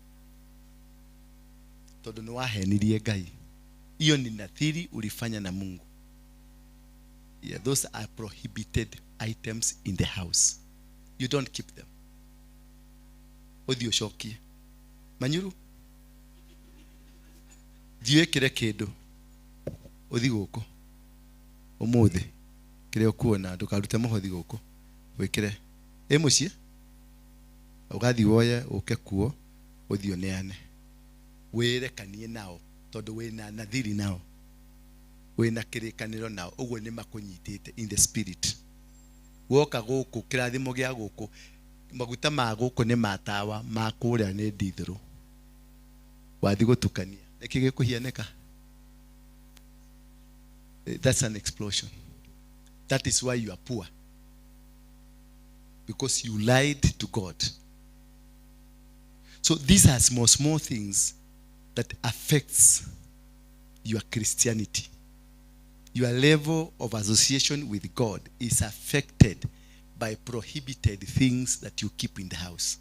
Tondũ nĩ wahenirie Ngai. Hiyo ni nadhiri ulifanya na Mungu. Yeah, those are prohibited items in the house. You don't keep them. Ũthiĩ ũcokie. Manyuru, thiĩ wĩkĩre kĩndũ. Ũthiĩ gũkũ ũmũthĩ kĩrĩa ũkuona, ndũkarute mũhothi gũkũ, wĩkĩre ĩ mũciĩ, ũgathiĩ woye ũke kuo, ũthiĩ ũneane, wĩrekanie nao, tondũ wĩna nadhiri nao, wĩna kĩrĩkanĩro nao, ũguo nĩ makũnyitĩte in the spirit. Woka gũkũ kĩrathimo gĩa gũkũ, maguta ma gũkũ nĩ matawa, ma kũrĩa nĩ ndithũrũ. Wathi gutukania. Niki gikuhianeka? That's an explosion. That is why you are poor. Because you lied to God. So these are small, small things that affects your Christianity. Your level of association with God is affected by prohibited things that you keep in the house.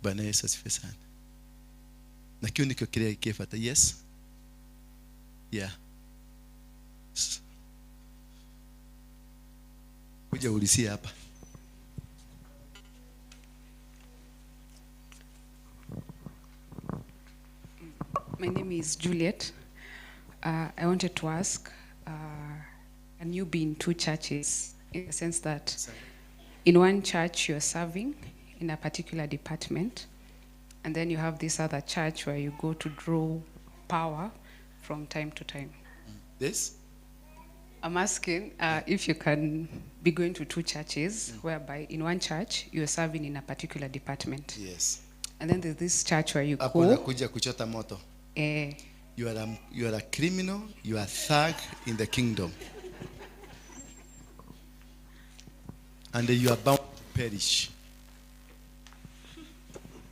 Bwana Yesu asifiwe sana. Na kio nikio kiria kibata. Yes? Yeah. Kuja ulisia hapa. My name is Juliet. I wanted to ask, can you be in two churches? In the sense that Sorry. In one church you're serving in a particular department, and then you have this other church where you go to draw power from time to time. This? I'm asking if you can be going to two churches, whereby in one church you're serving in a particular department. Yes. And then there's this church where you Hapo go. unakuja kuchota moto. Eh. You are a criminal, you are a thug in the kingdom. And you are bound to perish.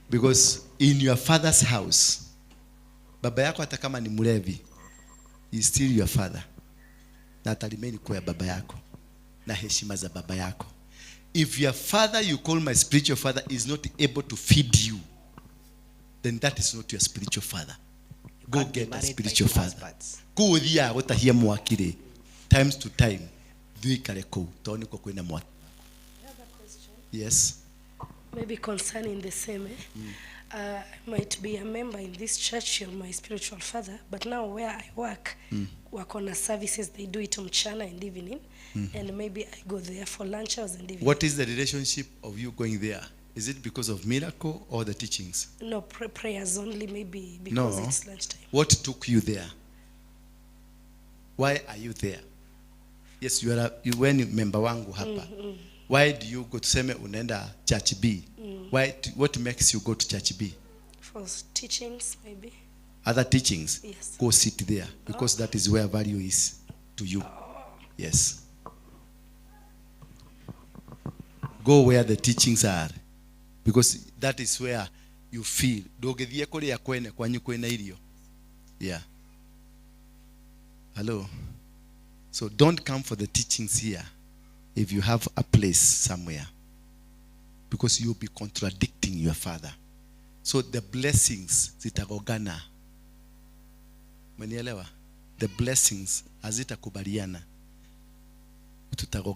Because in your father's house, baba yako hata kama ni mlevi, he is still your father. Na ataremain kuwa ya baba yako na heshima za baba yako. If your father you call my spiritual father is not able to feed you, then that is not your spiritual father. You Go can't be get a married by spiritual two father. husbands. Kuu ũthiaga gũtahia mwaki rĩ, times to time, thiĩ ũikare kũu, tondũ nĩkuo kwĩna mwaki. Yes. Maybe concerning the same. I might be a member in this church, you're my spiritual father, but now where I work, work on a services, they do it mchana and evening, and maybe I go there for lunch hours and evening. What is the relationship of you going there? Is it because of miracle or the teachings? No, prayers only, maybe because No. it's lunchtime. What took you there? Why are you there? Yes, you are a, you were member wangu hapa. Why do you go to seme unaenda church B? Why? What makes you go to church B? For teachings, maybe. Other teachings? Yes. Go sit there because that is where value is to you. Yes. Go where the teachings are because that is where you feel. Ndũngĩthiĩ kũrĩa kwene kwanyu kwĩna irio. Yeah. Hello. So don't come for the teachings here if you have a place somewhere, because you'll be contradicting your father. So the blessings zitagogana. Umenielewa? The blessings hazitakubaliana.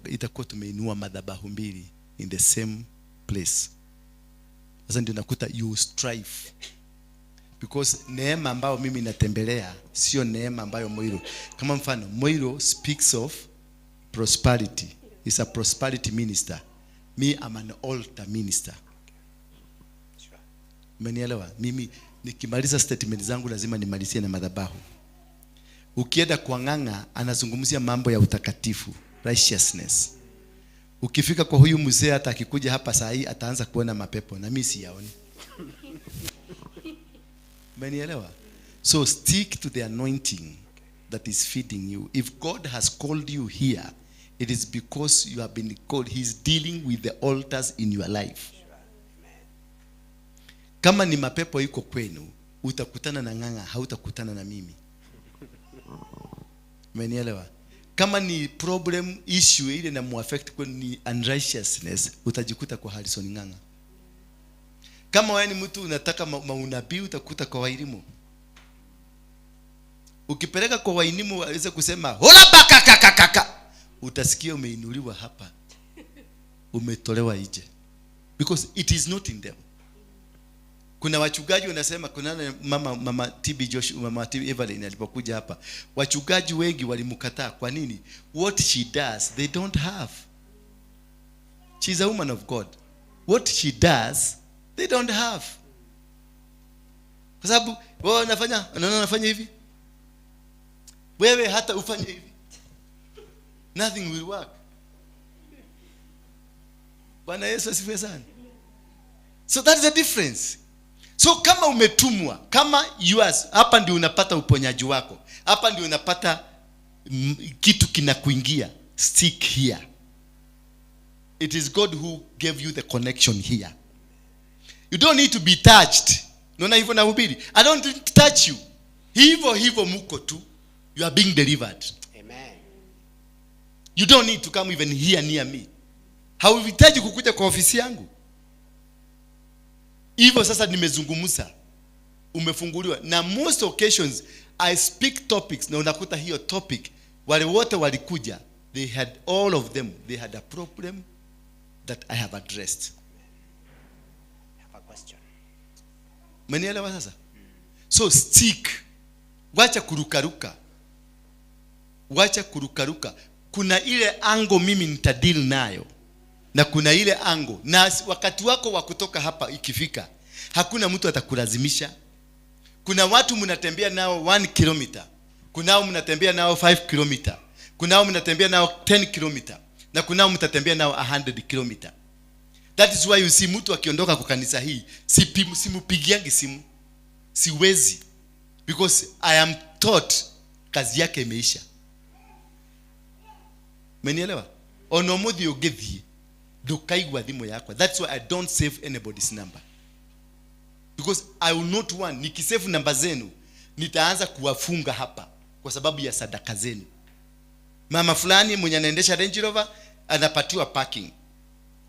Itakuwa tumeinua madhabahu mbili in the same place. Sasa ndio nakuta you strive. Because neema ambayo mimi natembelea sio neema ambayo Moiro. Kama mfano, Moiro speaks of prosperity. He's a prosperity minister. Me, I'm an altar minister. Umenielewa? Mimi nikimaliza statement zangu lazima nimalizie na madhabahu. Ukienda kwa Ng'ang'a anazungumzia mambo ya utakatifu, righteousness. Ukifika kwa huyu mzee hata akikuja hapa saa hii ataanza kuona mapepo na mimi siyaoni. Umenielewa? So stick to the anointing that is feeding you. If God has called you here, it is because you have been called. He's dealing with the altars in your life. Kama ni mapepo iko kwenu, utakutana na Ng'ang'a, hautakutana na mimi. Umenielewa? Kama ni problem issue ile na muaffect kwenu ni unrighteousness, utajikuta kwa Harrison Ng'ang'a. Kama wewe ni mtu unataka maunabii, utakuta kwa Wairimu. Ukipeleka kwa Wairimu aweze kusema hola baka kaka kaka, utasikia umeinuliwa hapa, umetolewa nje, because it is not in them. Kuna wachungaji wanasema, kuna mama TB Joshua, mama TB Evelyn alipokuja hapa, wachungaji wengi walimkataa. Kwa nini? What she does they don't have. She's a woman of God. What she does they don't have. Kwa sababu wewe unafanya, unaona unafanya hivi, wewe hata ufanye hivi, nothing will work. Bwana Yesu asifiwe sana. So that's the difference. So kama umetumwa, kama yours, hapa ndio unapata uponyaji wako. Hapa ndio unapata kitu kinakuingia. Stick here. It is God who gave you the connection here. You don't need to be touched. Naona hivyo nahubiri. I don't need to touch you. Hivyo hivyo muko tu. You are being delivered. Amen. You don't need to come even here near me. Hauhitaji kukuja kwa ofisi yangu. Hivyo sasa nimezungumza. Umefunguliwa. Na most occasions I speak topics na unakuta hiyo topic wale wote walikuja, they had all of them, they had a problem that I have addressed. I have a question. Umenielewa sasa? So stick. Wacha kurukaruka. Wacha kurukaruka. Kuna ile ango mimi nitadeal nayo. Na kuna ile ango. Na wakati wako wa kutoka hapa ikifika, hakuna mtu atakulazimisha. Kuna watu mnatembea nao 1 kilometer. Kunao mnatembea nao 5 kilometer. Kunao mnatembea nao 10 kilometer. Na kunao mtatembea nao 100 kilometer. That is why you see mtu akiondoka kwa kanisa hii, simupigiangi simu. Siwezi. Because I am taught kazi yake imeisha. Umenielewa? Ono muthi ũngĩthiĩ, ndũkaigua thimũ yakwa. That's why I don't save anybody's number. Because I will not want, nikisave namba zenu, nitaanza kuwafunga hapa kwa sababu ya sadaka zenu. Mama fulani mwenye anaendesha Range Rover anapatiwa parking.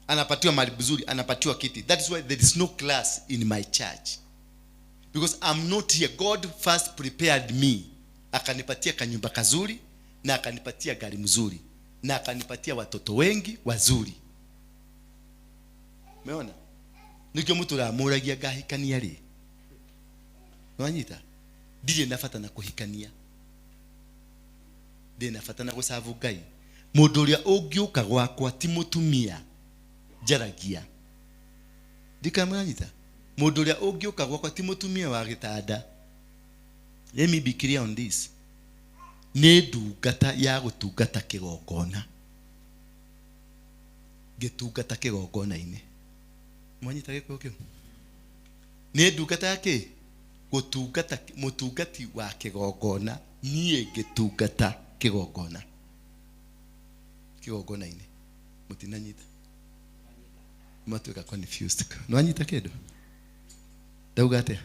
Anapatiwa mali mzuri, anapatiwa kiti. That is why there is no class in my church. Because I'm not here. God first prepared me. Akanipatia kanyumba kazuri na akanipatia gari mzuri na akanipatia watoto wengi wazuri. Umeona? Nikyo mtu ramuragia ngahikania ri. Nwanyita? Ndirĩ na bata na kũhikania. Ndirĩ na bata na gũcabu Ngai. Mũndũ ũrĩa ũngĩũka gwakwa ti mũtumia njaragia. Ndikamũranyita? Mũndũ ũrĩa ũngĩũka gwakwa ti mũtumia wa gĩtanda. Let me be clear on this. Nĩ ndungata ya gũtungata kĩgongona. Ngĩtungata kĩgongona-inĩ. Mwanyita gĩkũyũ kĩu? Nĩ ndungata ya kĩ? Gũtungata, mũtungati wa kĩgongona. Niĩ ngĩtungata kĩgongona. Kĩgongona-inĩ. Mũtinanyita? Matuĩka confused. Nĩwanyita kĩndũ? Ndauga atĩa?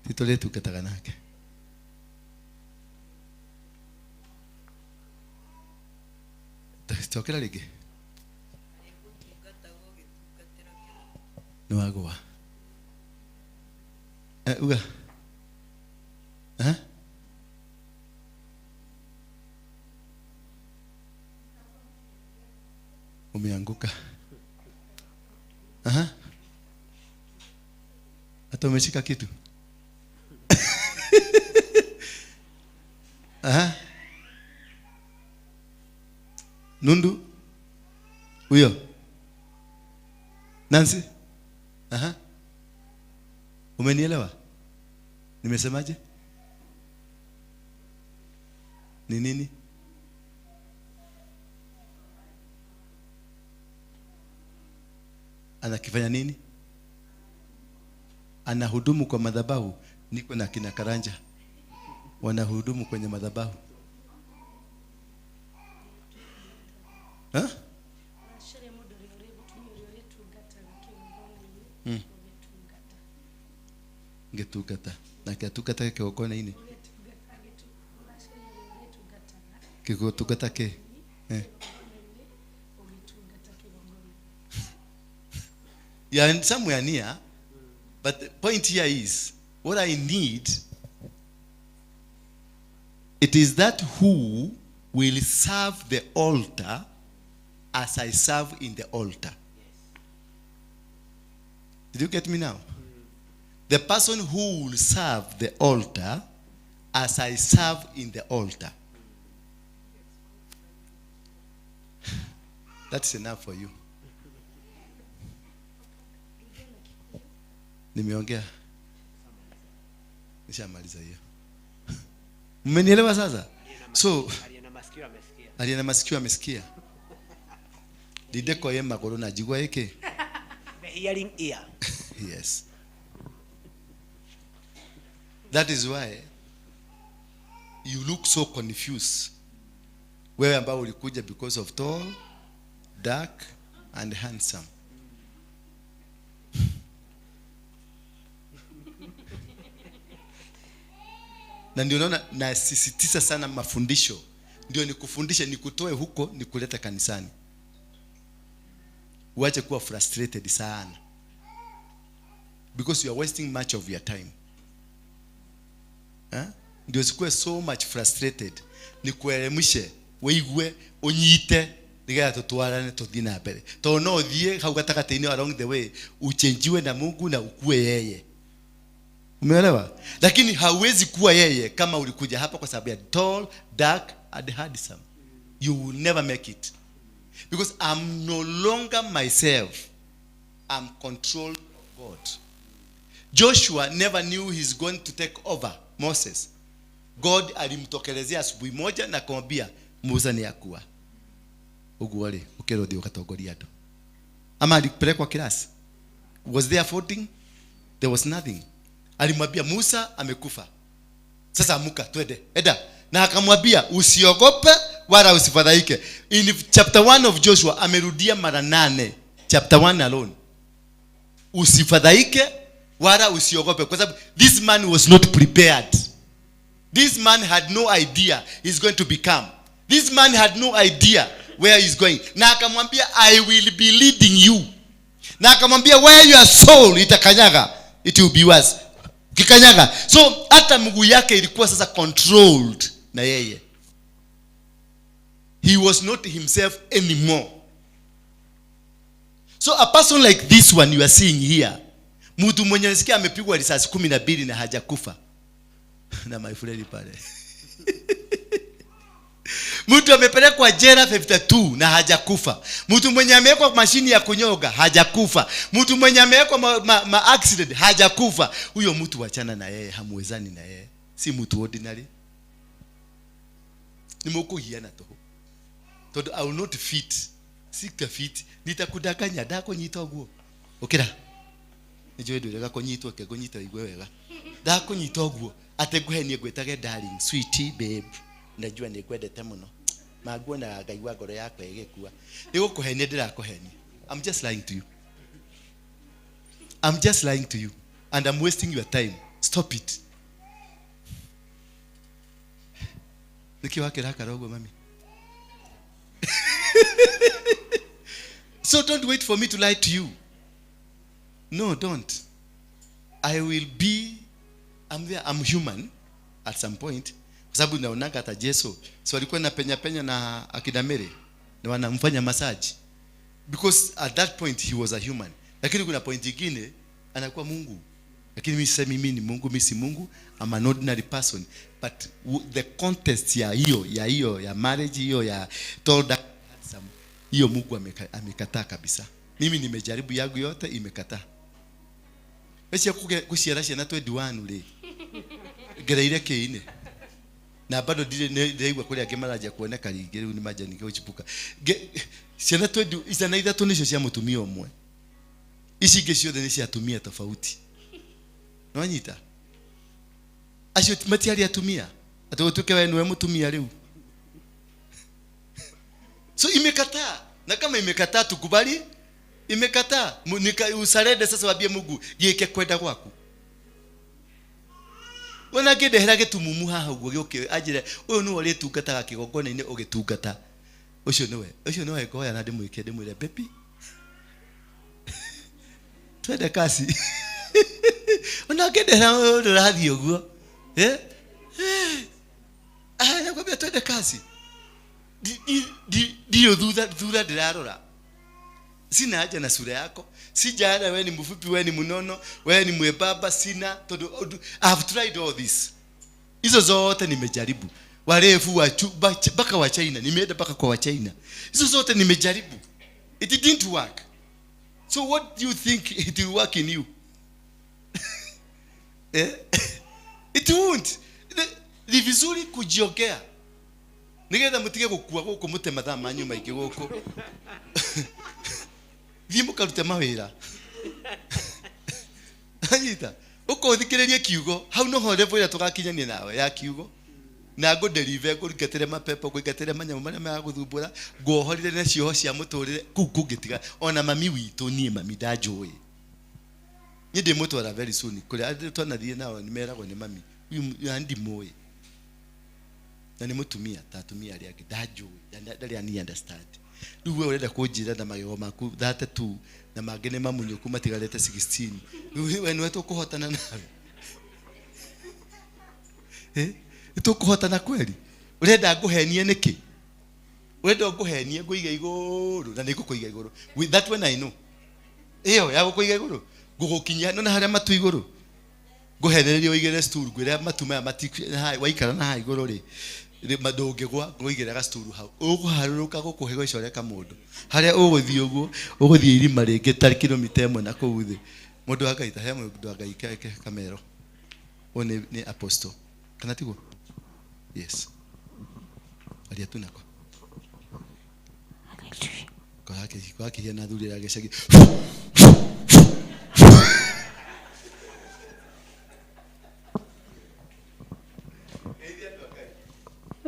Ti tũrĩtungataga nake. Cokera rĩngĩ. Nĩwagũa. Uga. Umeanguka. Hata umeshika kitu. Nundu. Huyo. Nancy. Umenielewa? Nimesemaje? Ni nini? Anakifanya nini? Anahudumu kwa madhabahu. Niko na kina Karanja. Wanahudumu kwenye madhabahu. Ngetungata. Na kiatungata kĩgongona-inĩ. Kĩgũtungata kĩ? You are somewhere near, but the point here is, what I need, it is that who will serve the altar as I serve in the altar. Did you get me now? The person who will serve the altar as I serve in the altar. That's enough for you. Nimeongea. Nishamaliza hiyo. Mmenielewa sasa? So, Aliye na masikio amesikia. Aliye na masikio amesikia. Dideko ye magoro na jigwa yeke. The hearing ear. Yes. That is why you look so confused. Wewe ambao ulikuja because of tall, dark and handsome. Na ndio naona nasisitiza sana mafundisho. Ndio nikufundishe, nikutoe huko, nikuleta kanisani. Uache kuwa frustrated sana. Because you are wasting much of your time. Eh? Ndio usikuwe so much frustrated. Nikuelemishe, weigue, unyite, nigetha tutwarane tuthie na mbere. Tondũ no ũthiĩ hau gatagatĩ-inĩ along the way, uchenjiwe na Mungu na ukue yeye. Umeelewa? Lakini hauwezi kuwa yeye kama ulikuja hapa kwa sababu ya tall, dark and handsome. You will never make it. Because I'm no longer myself. I'm controlled of God. Joshua never knew he's going to take over Moses. God alimtokelezea asubuhi moja na kumwambia Musa ni akuwa. Uguo ri, ukirwo thi ukatongoria andu. Ama alipelekwa class. Was there voting? There was nothing. Alimwambia Musa amekufa. Sasa amuka twende. Eda. Na akamwambia usiogope wala usifadhaike. In chapter 1 of Joshua amerudia mara 8. Chapter 1 alone. Usifadhaike wala usiogope, kwa sababu this man was not prepared. This man had no idea he's going to become. This man had no idea where he's going. Na akamwambia I will be leading you. Na akamwambia where your soul itakanyaga, it will be yours. Kikanyaga. So hata mguu yake ilikuwa sasa controlled na yeye. He was not himself anymore. So a person like this one you are seeing here, mtu mwenye nasikia amepigwa risasi 12 na hajakufa. Na my friend pale. Mtu amepelekwa jela 52 na hajakufa. Mtu mwenye amewekwa mashini ya kunyoga hajakufa. Mtu mwenye amewekwa ma accident hajakufa. Huyo mtu wachana na yeye, hamuwezani na yeye. Si mtu ordinary. Nimukuhiana tu. Todo I will not fit. Sika fit. Nitakudanganya ndakunyita uguo. Ukira. Nijue ndwiraga kunyitwo ke kunyita igwe wega. Ndakunyita uguo ate nguhenie ngwitage darling, sweetie, babe. Najua nikwendete muno. Manguonaga ngaigua ngoro yakwa ĩgĩkua. Nĩgũkũhenia ndĩrakũhenia. I'm just lying to you. I'm just lying to you. And I'm wasting your time. Stop it. Nĩkĩ wakĩrakara ũguo mami? So don't wait for me to lie to you. No, don't. I will be, I'm there, I'm human at some point. Kwa sababu naonanga hata Yesu, so alikuwa na penya penya na akina Mary na wanamfanya massage. Because at that point he was a human. Lakini kuna point nyingine anakuwa Mungu. Lakini mimi sisemi mimi ni Mungu, mimi si Mungu, I'm an ordinary person. But the contest ya hiyo ya marriage hiyo ya tall dark handsome, hiyo Mungu amekataa kabisa. Mimi nimejaribu yangu yote imekataa. Ecia kuciara ciana 21 ri. Ngereire kiine. Na bado ndiraigua kuria angĩ maranjia kuoneka rĩngĩ rĩu nĩ manjania gũchipuka. Ciana 20 ciana ithatũ nĩcio cia mũtumia ũmwe. Ici ingĩ ciothe nĩ cia atumia tofauti. Nĩwanyita? Acio matiarĩ atumia. Atĩ ũtuĩke we nĩwe mũtumia rĩu. So imekataa. Na kama imekataa tukubali, imekataa. Usarende sasa wambie Mungu gĩke kwenda gwaku. Wona ngĩndehera gĩtumumu haha ũguo gĩũke anjĩre ũyũ nĩwe ũrĩtungataga kĩgongona-inĩ ũgĩtungata. Ũcio nĩwe. Ũcio nĩwe ngoya na ndĩmwĩke ndĩmwĩre baby. Twende kasi. Ona ngĩndehera ũndũ ũrathiĩ ũguo. Eh? Ah, nakwambia twende kasi. Ndio thutha ndĩrarora. Sina haja na sura yako. Sijana wewe ni mfupi, wewe ni mnono, wewe ni mwembamba, sina todo. I have tried all this. Hizo zote nimejaribu. Warefu wa mpaka wa China, nimeenda mpaka kwa wa China. Hizo zote nimejaribu. It didn't work. So what do you think it will work in you? Eh? It won't. Ni vizuri kujiongea. Nigetha mutige gukua guku mute mathaa manyu maingi guku. Thiĩ mũkarute mawĩra. Anyita. Ũkũthikĩrĩrie kiugo. Hau noho level ĩrĩa tũgakinyania nawe ya kiugo. Na ngũdeliver, ngũingatĩre mapepo, ngũingatĩre manyamũ marĩa maragũthumbũra, nguohorire na cioho cia mũtũrĩre kũu kũngĩtiga. Ona mami witũ niĩ mami ndanjũĩ. Niĩ ndĩmũtwara very soon kũrĩa andũ twanathiĩ nao nĩmeragwo nĩ mami. Ũyũ ndimũĩ. Na nĩ mũtumia ta atumia arĩa angĩ ndanjũĩ, ndarĩ ani understand. Rĩu we ũrenda kũnjĩra na magego maku 32 na mangĩ nĩ mamunyũku matigarĩte 16. Rĩu we nĩwe tũkũhotana nawe. Nĩtũkũhotana kweli? Ũrenda ngũhenie nĩkĩ? Ũrenda ngũhenie ngũige igũrũ na nĩngũkũiga igũrũ. With that one I know. Ĩyo ya gũkũiga igũrũ ngũgũkinyia nona harĩa matu igũrũ. Ngũhenererie ũigĩrĩre stool ngwĩre matu maya waikara na haha igũrũ rĩ ndũngĩgwa ngũigĩrĩra gasturu hau. Ũkũharũrũka gũkũ gũcoreka mũndũ. Harĩa ũgũthiĩ ũguo ũgũthiĩ irima rĩngĩ ta kilomita ĩmwe na kũu thĩ. Mũndũ wa Ngai ta he mũndũ wa Ngai kamero. Ũyũ nĩ apostle. Kana tiguo? Yes. Aria tu nako. Kwa na thuri ya gĩcagi.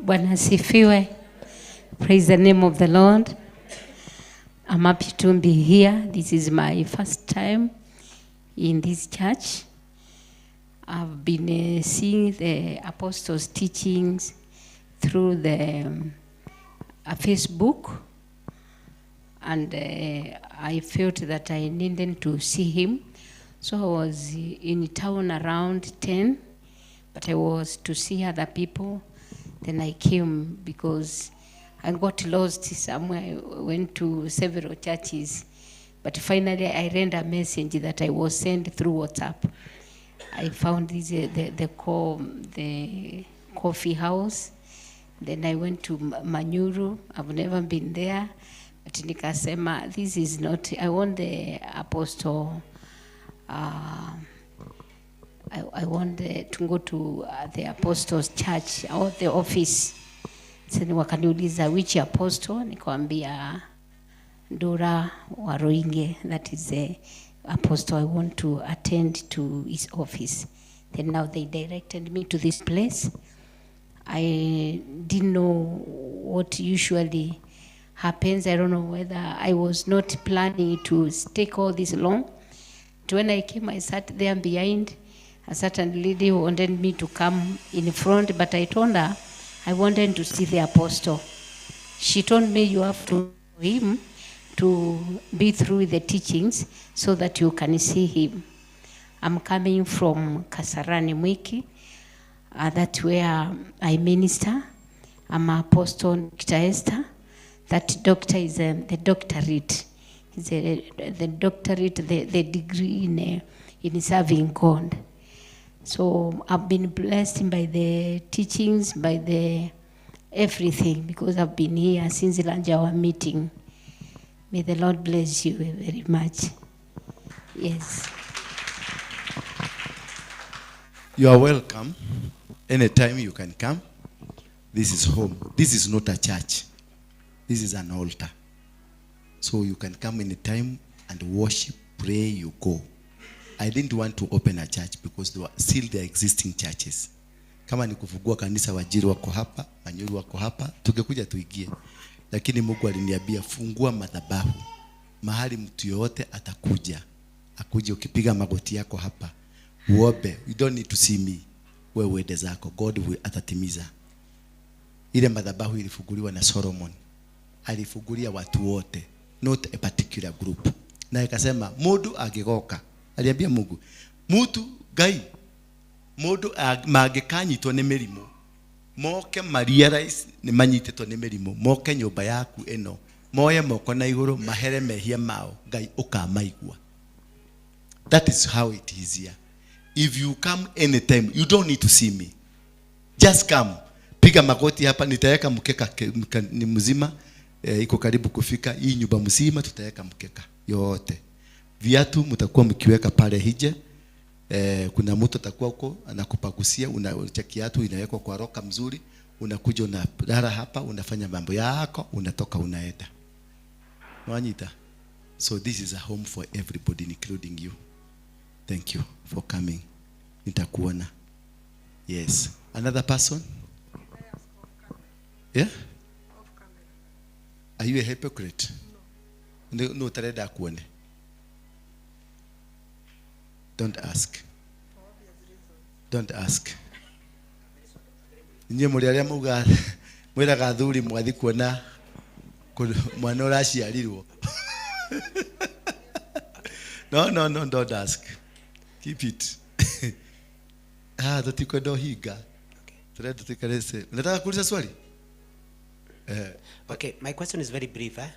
Bwana asifiwe. Praise the name of the Lord. I'm happy to be here. This is my first time in this church. I've been seeing the apostles' teachings through the Facebook, and I felt that I needed to see him. So I was in town around 10, but I was to see other people. Then I came because I got lost somewhere. I went to several churches, but finally I read a message that I was sent through WhatsApp. I found this, the coffee house. Then I went to Manyuru. I've never been there. But nikasema, this is not, I want the apostle, I want to go to the apostle's church or the office. Sasa wakaniuliza which apostle, nikamwambia Ndura Waruinge, that is the apostle I want to attend to his office. Then now they directed me to this place. I didn't know what usually happens. I don't know whether I was not planning to take all this long. But when I came, I sat there behind a certain lady who wanted me to come in front, but I told her I wanted to see the apostle. She told me you have to know him to be through the teachings so that you can see him. I'm coming from Kasarani Mwiki. That's where I minister. I'm Apostle Dr. Esther. That doctor is the doctorate. It's the doctorate, the degree in serving God. So I've been blessed by the teachings, by the everything, because I've been here since the lunch hour meeting. May the Lord bless you very much. Yes. You are welcome. Anytime you can come. This is home. This is not a church. This is an altar. So you can come anytime and worship, pray, you go. I didn't want to open a church because there were still the existing churches. Kama ni kufungua kanisa, Wajiri wako hapa, Manyuru wako hapa, tungekuja tuingie. Lakini Mungu aliniambia fungua madhabahu. Mahali mtu yote atakuja. Akuje ukipiga magoti yako hapa. Uombe. You don't need to see me. Wewe uende zako. God will atatimiza. Ile madhabahu ilifunguliwa na Solomon. Alifungulia watu wote, not a particular group. Na akasema mundu angigoka. Aliambia Mungu, mutu Ngai, mundu mangĩkanyitwo nĩ mĩrimũ, moke marealize nĩ manyitĩtwo nĩ mĩrimũ, moke nyũmba yaku ĩno, moye moko na igũrũ, mahere mehia mao, Ngai ũkamaigua. That is how it is here. If you come anytime, you don't need to see me. Just come. Piga magoti hapa, nitaweka mkeka ni mzima, iko karibu kufika. Hii nyumba mzima tutaweka mkeka yote. Viatu mtakuwa mkiweka pale hije. Kuna mtu atakuwa huko anakupagusia, unacha kiatu inawekwa kwa roka mzuri, Unakuja unalala hapa, unafanya mambo yako, unatoka unaenda. Wanyita. So this is a home for everybody including you. Thank you for coming. Nitakuona. Yes. Another person? Yeah? Are you a hypocrite? No, no, utarenda akuone. Don't ask. Don't ask. Inyuĩ mũrĩ arĩa mauga mwĩraga athuri mwathi kuona mwana ũraciarirwo. No, no, no, don't ask. Keep it. Ah, tũtikwenda ũhinga. Tũrenda tũikare. Unataka kuuliza swali? Eh. Okay, my question is very brief. Eh?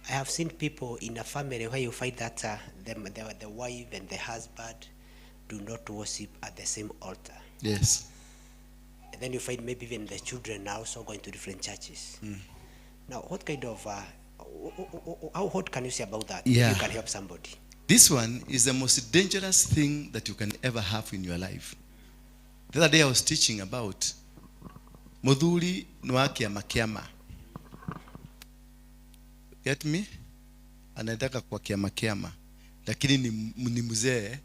I have seen people in a family where you find that the wife and the husband do not worship at the same altar. And then you find maybe even the children are also going to different churches. Now, what kind of, how, what can you say about that? You can help somebody. This one is the most dangerous thing that you can ever have in your life. The other day I was teaching about muthuri ni wa kiama kiama. Get me? Anaendaka kwa kiama kiama, lakini ni mzee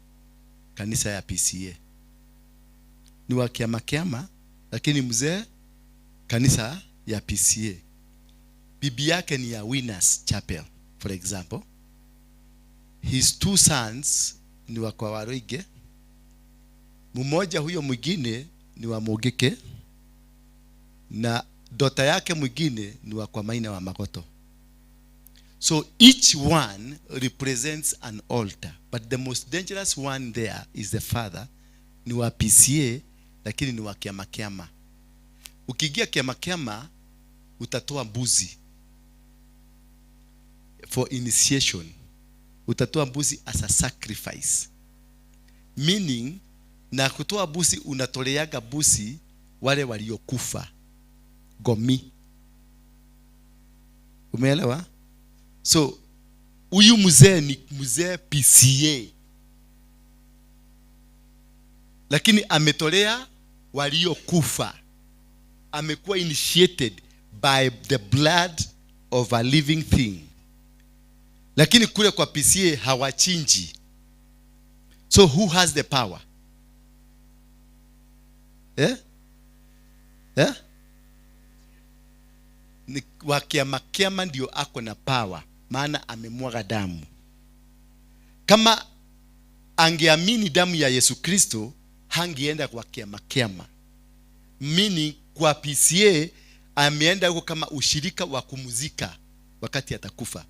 kanisa ya PCA. Ni wa kiama kiama, lakini mzee kanisa ya PCA. Bibi yake ni ya Winners Chapel, for example. His two sons ni wa kwa Waruinge, mmoja huyo mwingine ni wa Mugike, na dota yake mwingine ni wa kwa Maina wa Magoto. So each one represents an altar, but the most dangerous one there is the father, ni wa PCA, lakini ni wa kiama kiama. Ukiingia kiama kiama utatoa mbuzi for initiation. Utatoa mbuzi as a sacrifice, meaning na kutoa mbuzi unatoleaga mbuzi wale waliokufa gomi. Umeelewa? So huyu mzee ni mzee PCA, lakini ametolea waliokufa. Amekuwa initiated by the blood of a living thing, lakini kule kwa PCA hawachinji. So who has the power? Eh? Eh? Ni wa kiama kiama ndio ako na power, maana amemwaga damu. Kama angeamini damu ya Yesu Kristo, hangeenda kwa kiama kiama. Meaning kwa PCA ameenda huko kama ushirika wa kumuzika wakati atakufa,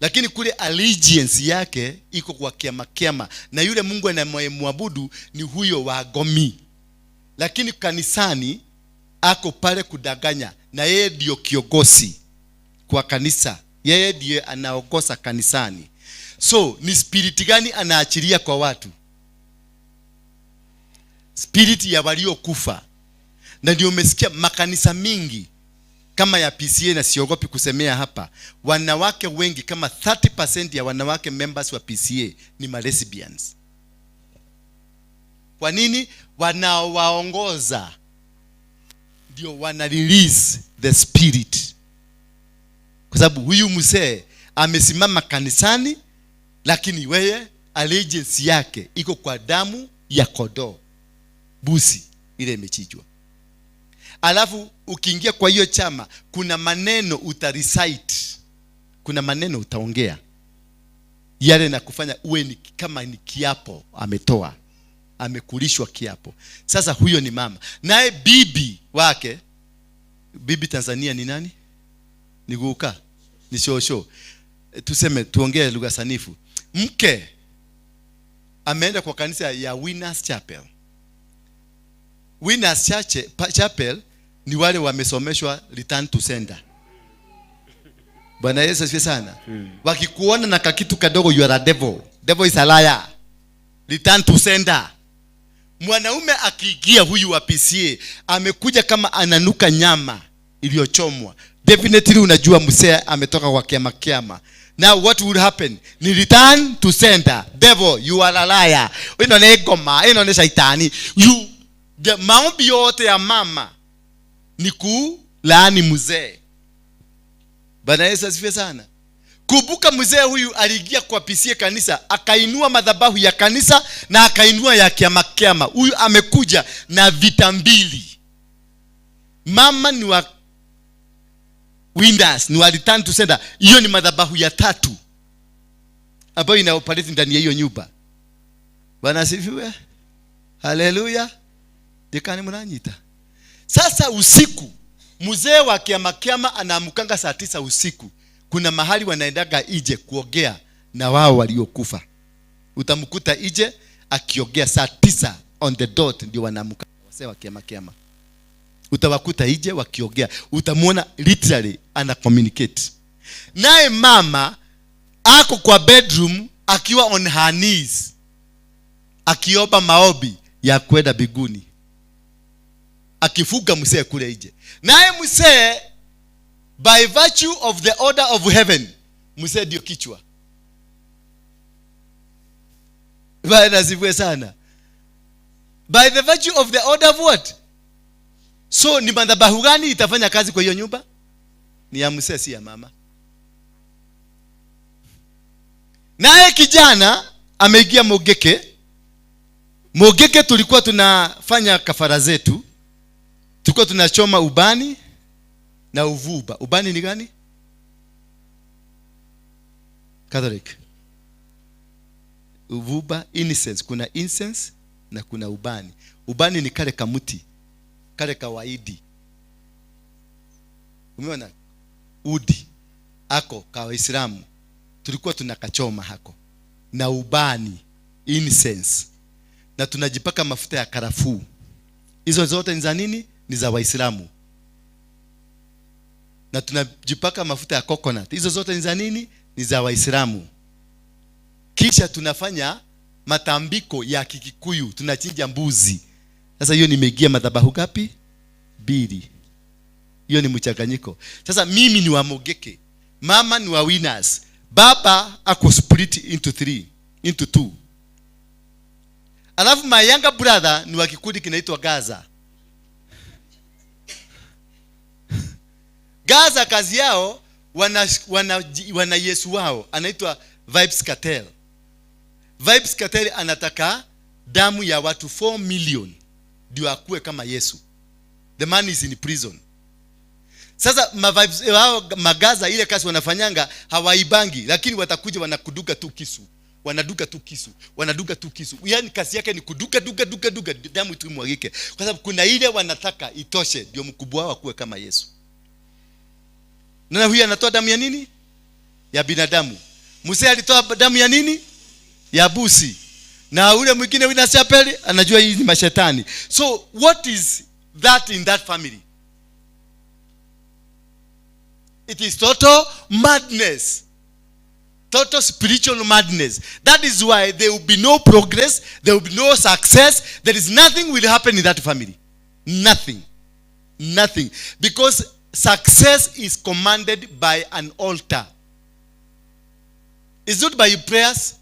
lakini kule allegiance yake iko kwa kiama kiama, na yule Mungu anayemwabudu ni huyo wa gomi, lakini kanisani ako pale kudanganya, na yeye ndio kiongozi kwa kanisa, yeye ndiye anaongoza kanisani. So ni spirit gani anaachilia kwa watu? Spirit ya waliokufa. Na ndio umesikia makanisa mingi kama ya PCA, na siogopi kusemea hapa, wanawake wengi kama 30% ya wanawake members wa PCA ni malesbians. Kwa nini? Wanaowaongoza ndio wana release the spirit, kwa sababu huyu mzee amesimama kanisani, lakini weye allegiance yake iko kwa damu ya kondoo, busi ile imechinjwa. Alafu ukiingia kwa hiyo chama, kuna maneno utarecite, kuna maneno utaongea yale na kufanya uwe ni, kama ni kiapo ametoa, amekulishwa kiapo. Sasa huyo ni mama, naye bibi wake, bibi Tanzania ni nani? Ni guka, ni shosho. Tuseme tuongee lugha sanifu. Mke ameenda kwa kanisa ya Winners Chapel. Winners Chapel ni wale wamesomeshwa return to sender. Bwana Yesu asifiwe sana. Wakikuona na kakitu kadogo, you are a devil. Devil is a liar. Return to sender. Mwanaume akiingia huyu wa PCA amekuja kama ananuka nyama iliyochomwa. Definitely unajua msee ametoka kwa kiama kiama. Now what will happen? Ni return to sender. Devil, you are a liar. Ino ni ngoma, ino ni shaitani. You Maombi yote ya mama ni kulaani mzee. Bwana Yesu asifiwe sana. Kumbuka mzee huyu aliingia kwa PCEA kanisa, akainua madhabahu ya kanisa na akainua ya kiama kiama. Huyu amekuja na vita mbili. Mama ni wa Winners, ni wa return to sender. Hiyo ni madhabahu ya tatu ambayo ina operate ndani ya hiyo nyumba. Bwana asifiwe. Haleluya. Dekani mnanyita. Sasa usiku mzee wa kiama kiama anaamkanga saa 9 usiku. Kuna mahali wanaendaga ije kuogea na wao waliokufa. Utamkuta ije akiogea saa 9 on the dot, ndio wanaamka wazee wa kiama kiama. Utawakuta ije wakiogea. Utamuona literally ana communicate. Naye mama ako kwa bedroom akiwa on her knees akiomba maombi ya kwenda biguni, akifuga mzee kule nje. Naye mzee by virtue of the order of heaven, mzee ndio kichwa. Bwana asifiwe sana. By the virtue of the order of what? So ni madhabahu gani itafanya kazi kwa hiyo nyumba? Ni ya mzee, si ya mama. Naye kijana ameingia Mogeke. Mogeke tulikuwa tunafanya kafara zetu. Tulikuwa tunachoma ubani na uvuba. Ubani ni gani? Catholic. Uvuba, incense. Kuna incense na kuna ubani. Ubani ni kale kamuti, kale kawaidi. Umeona? Udi ako kwa Waislamu. Tulikuwa tunakachoma hako na ubani, incense, na tunajipaka mafuta ya karafuu. Hizo zote ni za nini? Ni za Waislamu. Na tunajipaka mafuta ya coconut. Hizo zote ni za nini? Ni za Waislamu. Kisha tunafanya matambiko ya Kikikuyu, tunachinja mbuzi. Sasa hiyo nimeingia madhabahu ngapi? 2. Hiyo ni mchanganyiko. Sasa mimi ni wa Mogeke, mama ni wa Winners, baba ako split into 3, into 2. Alafu my younger brother ni wa kikundi kinaitwa Gaza. Gaza kazi yao wana Yesu wao anaitwa Vybz Kartel. Vybz Kartel anataka damu ya watu 4 million ndio akue kama Yesu. The man is in prison. Sasa ma-vibes hao magaza ile kazi wanafanyanga hawaibangi, lakini watakuja wanakuduka tu kisu. Wanaduka tu kisu, wanaduka tu kisu. Yaani kazi yake ni kuduka duka duka duka, damu tu imwagike. Kwa sababu kuna ile wanataka itoshe ndio mkubwa wao akue kama Yesu. Na huyu anatoa damu ya nini? Ya binadamu. Musa alitoa damu ya nini? Ya busi. Na ule mwingine Winners Chapel anajua hii ni mashetani. So what is that in that family? It is total madness. Total spiritual madness. That is why there will be no progress, there will be no success, there is nothing will happen in that family. Nothing. Nothing. Because success is commanded by an altar. It's not by prayers.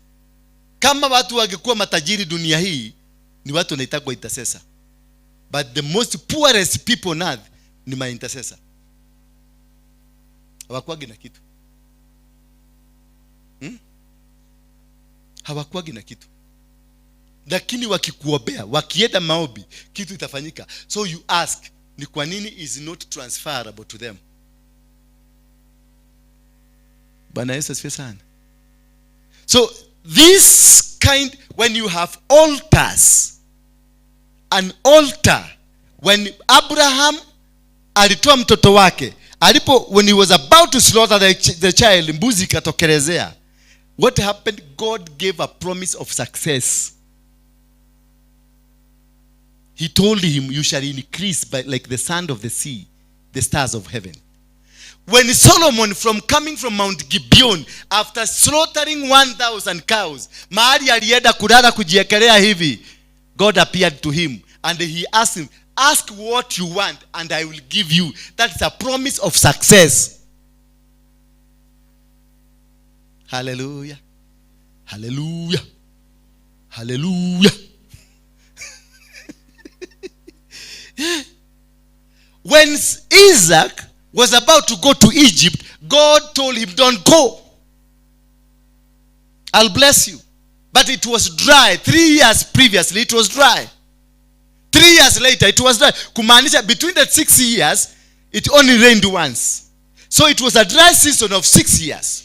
Kama watu wangekuwa matajiri dunia hii, ni watu wanaitwa intercessor. But the most poorest people on earth ni my intercessor. Hawakuwagi na kitu. Hawakuwagi na kitu. Lakini wakikuombea, wakienda maombi, kitu itafanyika. So you ask, ni kwa nini is not transferable to them? Bwana Yesu asifiwe sana. So this kind, when you have altars, an altar, when Abraham alitoa mtoto wake, alipo, when he was about to slaughter the child, mbuzi ikatokelezea. What happened? God gave a promise of success. He told him, you shall increase by like the sand of the sea, the stars of heaven. When Solomon, from coming from Mount Gibeon, after slaughtering 1,000 cows, mahali alienda kulala kujiekelea hivi, God appeared to him and he asked him, ask what you want and I will give you. That is a promise of success. Hallelujah. Hallelujah. Hallelujah. When Isaac was about to go to Egypt, God told him, don't go. I'll bless you. But it was dry. 3 years previously, it was dry. 3 years later, it was dry. Kumaanisha, between the 6 years, it only rained once. So it was a dry season of 6 years.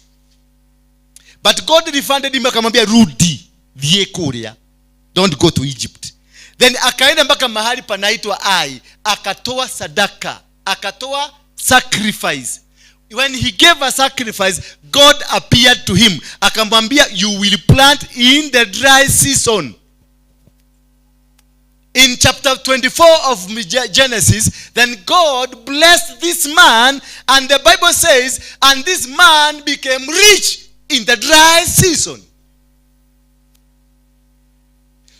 But God refunded him, akamwambia, rudi, thiĩ kũrĩa. Don't go to Egypt. Then akaenda mpaka mahali panaitwa Ai, akatoa sadaka, akatoa sacrifice. When he gave a sacrifice, God appeared to him. Akamwambia, you will plant in the dry season. In chapter 24 of Genesis, then God blessed this man, and the Bible says, and this man became rich in the dry season.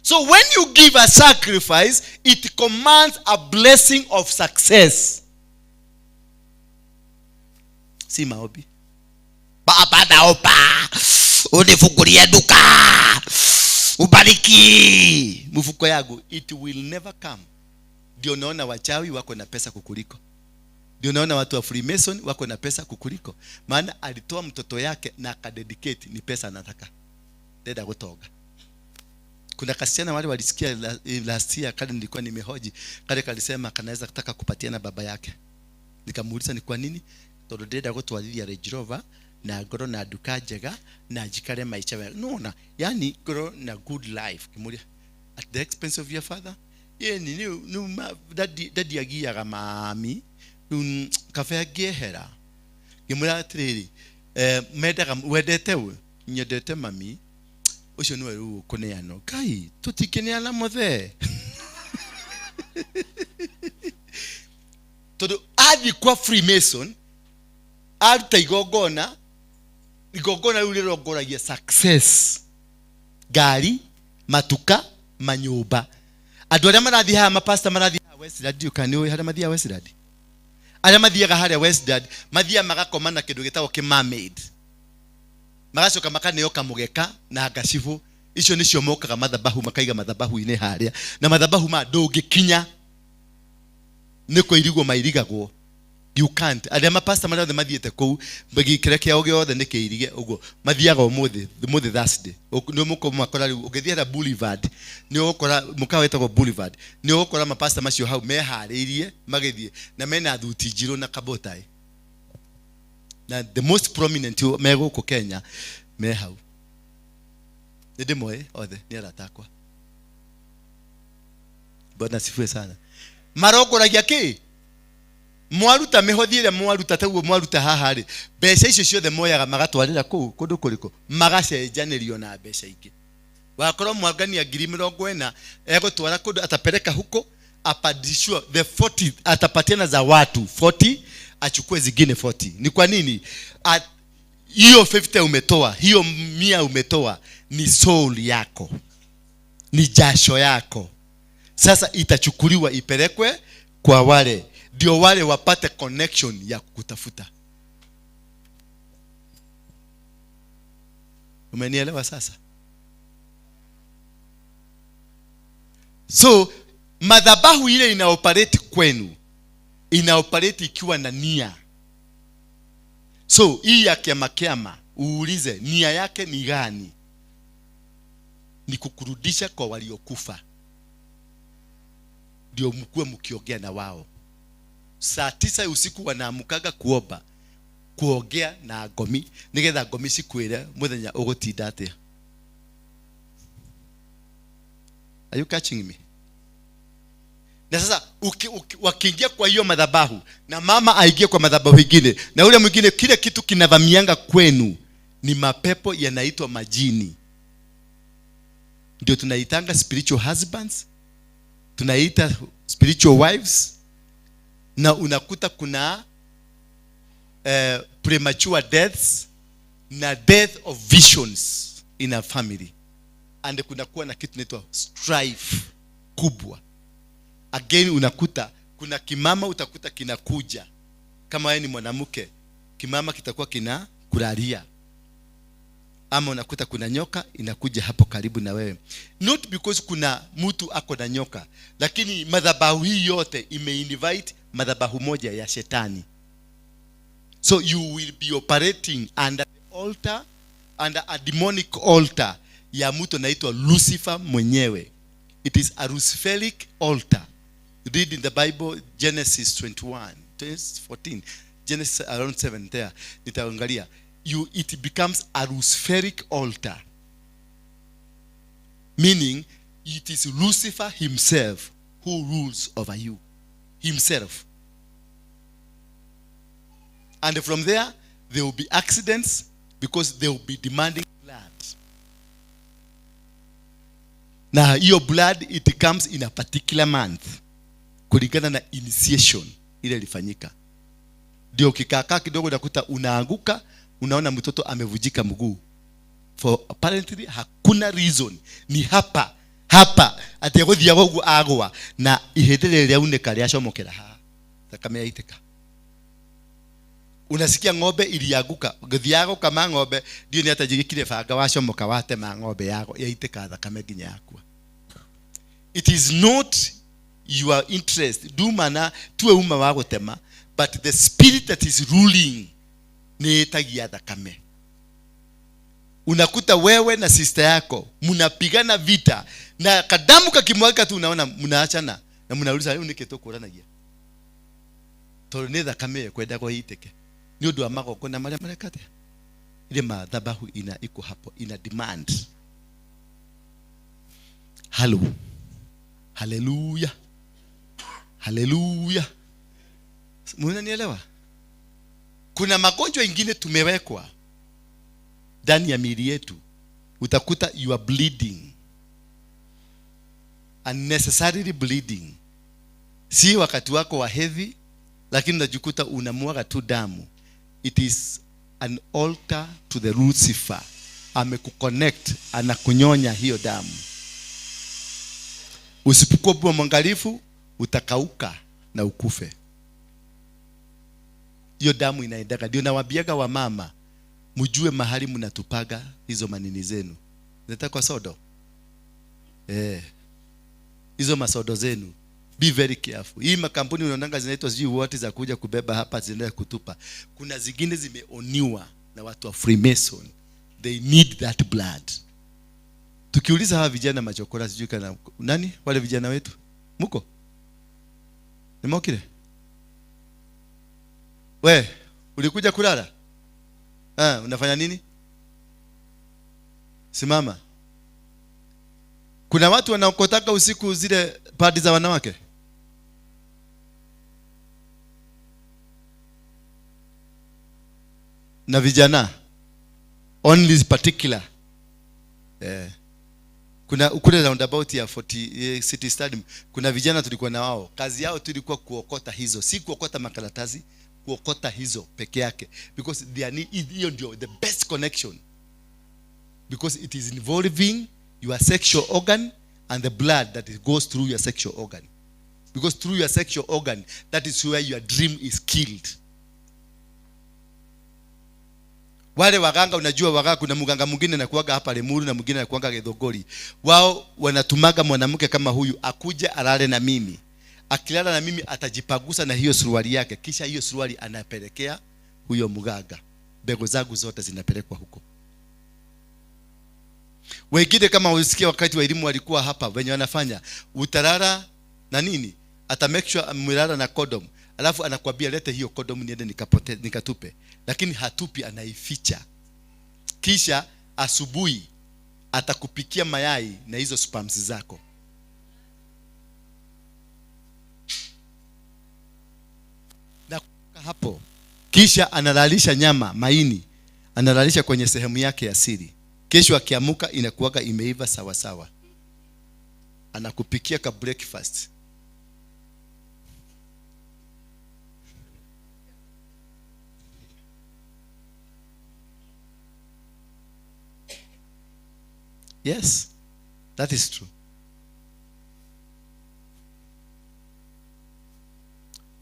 So when you give a sacrifice, it commands a blessing of success. Si maombi. Baba naomba unifungulie duka, ubariki mfuko yangu. It will never come. Ndio naona wachawi wako na pesa kukuliko. Ndio naona watu wa Freemason wako na pesa kukuliko. Maana alitoa mtoto yake na akadedicate, ni pesa anataka. Deda kutoga. Kuna kasichana wale walisikia last year, kale nilikuwa nimehoji, kale kalisema kanaweza kutaka kupatia na baba yake. Nikamuuliza ni kwa nini? Tondu ndĩrenda gũtwarithia Range Rover na ngorwo na nduka njega na njikare maica wega. Nona, yani ngorwo na good life. Kimuria, at the expense of your father? Ye ni ni daddy agiaga mami, kabe angĩehera. Ngĩmwĩra atĩrĩrĩ, mendaga wendete we, nyendete mami, ũcio nĩwe rĩu ũkũneanwo. Ngai, tũtingĩneana mũthee. Tondũ athiĩ kwa Freemason, aruta igongona, igongona rĩu rĩrongoragia success. Ngari, matuka, manyũmba. Andũ arĩa marathiĩ haha, mapasta marathiĩ haha Westland, kana nĩ ũĩ harĩa mathiaga Westland? Arĩa mathiaga harĩa Westland, mathiaga magakoma na kĩndũ gĩtagwo kĩ-mermaid. Magacoka makaneo kamũgeka na ngacibũ. Icio nĩcio mokaga mathabahu, makaiga mathabahu-inĩ harĩa. Na mathabahu ma ndũngĩkinya, nĩ kũirigwo mairigagwo. You can't. Arĩa mapasta marĩa othe mathiĩte kũu, gĩkĩra kĩao gĩothe nĩ kĩirige ũguo. Mathiaga ũmũthĩ, ũmũthĩ Thursday. Nĩ mũkũmakora rĩu, ũngĩthiĩ harĩa Boulevard, nĩ ũgũkora mũkawa wĩtagwo Boulevard, nĩ ũgũkora mapasta macio hau meharĩirie magĩthiĩ, na mena thuti njirũ na kabotai. Na the most prominent me gũkũ Kenya me hau. Nĩ ndĩmoĩ othe, nĩ arata akwa. Bwana asifiwe sana. Marongoragia kĩ? Mwaruta mĩhothi ĩrĩa mwaruta, taguo mwaruta haha rĩ, mbeca icio ciothe moyaga magatwarĩra kũu kũndũ kũrĩkũ, magacenjanĩrio na mbeca ingĩ. Wakorwo mwangania ngiri mĩrongo ĩna, egũtwara kũndũ, atapeleka huko, apandishwe the 40, atapatiana za watu 40, achukue zingine 40. Ni kwa nini? Hiyo 50 umetoa, hiyo 100 umetoa, ni soul yako, ni jasho yako. Sasa itachukuliwa ipelekwe kwa wale, ndio wale wapate connection ya kukutafuta. Umenielewa sasa? So madhabahu ile inaoperate kwenu, inaoperate ikiwa na nia. So hii ya kiama kiama, uulize nia yake ni gani? Ni kukurudisha kwa waliokufa, ndio mkuwe mkiongea na wao. Saa 9 usiku wanaamukaga kuomba, kuongea na ngomi, nigetha ngomi cikwire muthenya ugutinda atia. Are you catching me? Na sasa wakiingia kwa hiyo madhabahu, na mama aingie kwa madhabahu ingine, na ule mwingine, kile kitu kinavamianga kwenu ni mapepo yanaitwa majini. Ndio tunaitanga spiritual husbands, tunaita spiritual wives. Na unakuta kuna premature deaths na death of visions in a family. And kuna kuwa na kitu inaitwa strife kubwa. Again unakuta kuna kimama utakuta kinakuja. Kama wewe ni mwanamke, kimama kitakuwa kina kulalia. Ama unakuta kuna nyoka inakuja hapo karibu na wewe. Not because kuna mtu ako na nyoka, lakini madhabahu hii yote imeinvite madhabahu moja ya shetani. So you will be operating under the altar, under a demonic altar ya mtu anaitwa Lucifer mwenyewe. It is a Luciferic altar. You read in the Bible Genesis 21, 14, Genesis around 7 there. Nitaangalia. It becomes a Luciferic altar. Meaning, it is Lucifer himself who rules over you. Himself. And from there, there will be accidents because they will be demanding blood. Na hiyo blood, it comes in a particular month. Kulingana na initiation ile ilifanyika. Ndio ukikaakaa kidogo unakuta unaanguka, unaona mtoto amevujika mguu. For apparently hakuna reason. Ni hapa, hapa ategũthiaga ũguo agwa na ihĩndĩ rĩrĩa rĩaunĩka rĩacomokera haha. Thakame yaitĩka. Unasikia ng'ombe ilianguka, ũgĩthiaga gũkama ng'ombe, ndiũ nĩ atajigĩkire banga wacomoka watema ng'ombe yago yaitĩka thakame nginya yakua. It is not your interest, nduma tuwe uma wa gũtema, but the spirit that is ruling nĩ ĩtagia thakame. Unakuta wewe na sister yako mnapigana vita na kadamu kakimwagika tu, unaona mnaachana na mnauliza rĩu nĩkĩ tũkũranagia, tondũ nĩ thakame ĩkwenda ĩitĩke nĩ ũndũ wa magongona marĩa mareka atĩa. Ile madhabahu ina iko hapo, ina demand. Hello. Hallelujah. Hallelujah. Mnanielewa? Kuna magonjwa ingine tumewekwa ndani ya miili yetu. Utakuta you are bleeding. Unnecessarily bleeding. Si wakati wako wa hedhi, lakini unajikuta unamwaga tu damu. It is an altar to the Lucifer. Amekuconnect, anakunyonya hiyo damu. Usipokuwa mwangalifu, utakauka na ukufe. Hiyo damu inaendaga. Ndio nawaambiaga wa mama, mjue mahali mnatupaga hizo manini zenu. Zinatakwa sodo. Hizo masodo zenu. Be very careful. Hii makampuni unaonanga zinaitwa sijui what za kuja kubeba hapa zinaenda kutupa. Kuna zingine zimeoniwa na watu wa Freemason. They need that blood. Tukiuliza hawa vijana machokora sijui kana nani wale vijana wetu? Muko? Nimokile? We, ulikuja kulala? Unafanya nini? Simama. Kuna watu wanaokotaka usiku zile padi za wanawake? Na vijana only particular. Kuna kule roundabout ya 40 City Stadium, kuna vijana tulikuwa na wao. Kazi yao tulikuwa kuokota hizo, si kuokota makaratasi, kuokota hizo peke yake, because they are hiyo ndio the best connection, because it is involving your sexual organ and the blood that it goes through your sexual organ, because through your sexual organ, that is where your dream is killed. Wale waganga, unajua waganga, kuna mganga mwingine anakuaga hapa Lemuru na mwingine anakuaga Githunguri. Wao wanatumaga mwanamke kama huyu akuje alale na mimi. Akilala na mimi atajipagusa na hiyo suruali yake, kisha hiyo suruali anapelekea huyo mganga. Mbegu zangu zote zinapelekwa huko. Wengine kama usikia wakati wa elimu walikuwa hapa wenye wanafanya utalala na nini? Ata make sure amelala na condom. Alafu anakuambia lete hiyo condom niende nikapote nikatupe. Lakini hatupi, anaificha. Kisha asubuhi atakupikia mayai na hizo spams zako. Na hapo kisha analalisha nyama, maini, analalisha kwenye sehemu yake ya siri. Kesho akiamuka inakuwaga imeiva sawa sawa. Anakupikia ka breakfast. Yes, that is true.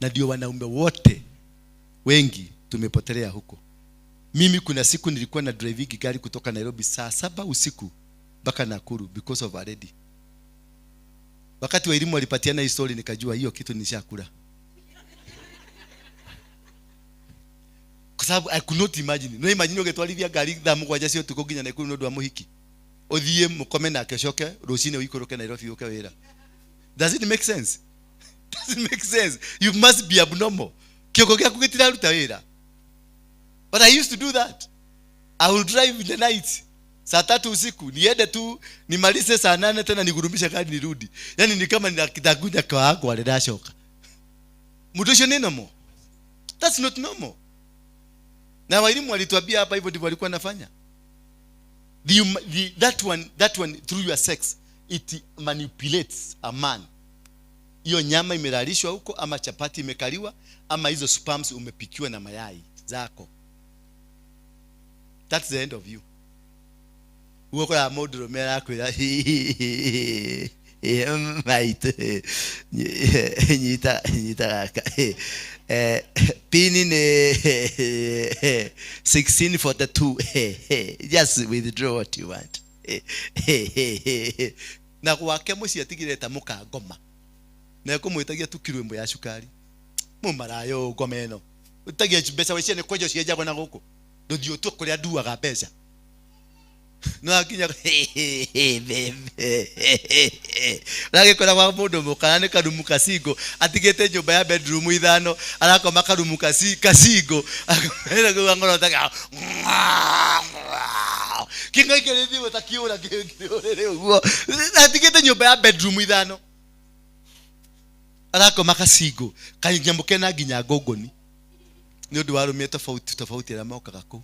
Na ndio wanaume wote wengi tumepotelea huko. Mimi kuna siku nilikuwa na driving gari kutoka Nairobi saa 7 usiku mpaka Nakuru because of already. Wakati wa elimu walipatiana hii story nikajua hiyo kitu nishakula. Kwa sababu I could not imagine. No imagine ũgĩtwarithia ngari thaa 7 cia ũtukũ nginya Nakuru nĩ ũndũ wa mũhiki. Ũthiĩ mũkome nake ũcoke rũcinĩ ũikũrũke Nairobi ũke wĩra. Does it make sense? Does it make sense? You must be abnormal. Kĩongo gĩaku gĩtiraruta wĩra. But I used to do that. I will drive in the night. Saa 3 usiku niende tu nimalize saa 8 tena nigurumishe gari nirudi. Yaani ni kama ninakitakuja kwa hapo alidashoka. Mtu ucio ni normal? That's not normal. Na walimu walituambia hapa hivyo ndivyo walikuwa wanafanya. That one through your sex it manipulates a man. Hiyo nyama imelalishwa huko ama chapati imekaliwa ama hizo sperms umepikiwa na mayai zako. That's the end of you. Uokora mũndũ rũme arakwĩra, maitũ, nyita, nyita gaka. Pini ni 1642. Just withdraw what you want. Na gwake mũciĩ atigire ta mũkangoma. Na ekũmwĩtagia tu kiro ĩmwe ya cukari. Mũmarayo ngoma ĩno. Ũtagia mbeca we ciene kwenja cienjagwo na gũkũ. Ndũthiĩ ũtue kũrĩa nduaga mbeca. No akinya ũragĩkora kwa mũndũ mũkana nĩ karumu kacingo atigĩte nyũmba ya bedroom 5 arakoma karumu kacingo akamera ngorotaga kĩng'ai kĩrĩthiĩ ta kĩũra kĩũrĩrĩ ũguo atigĩte nyũmba ya bedroom 5 arakoma kacingo kanyamũ kena nginya ngũngũni nĩ ũndũ wa arũme tofauti tofauti arĩa mokaga kũu.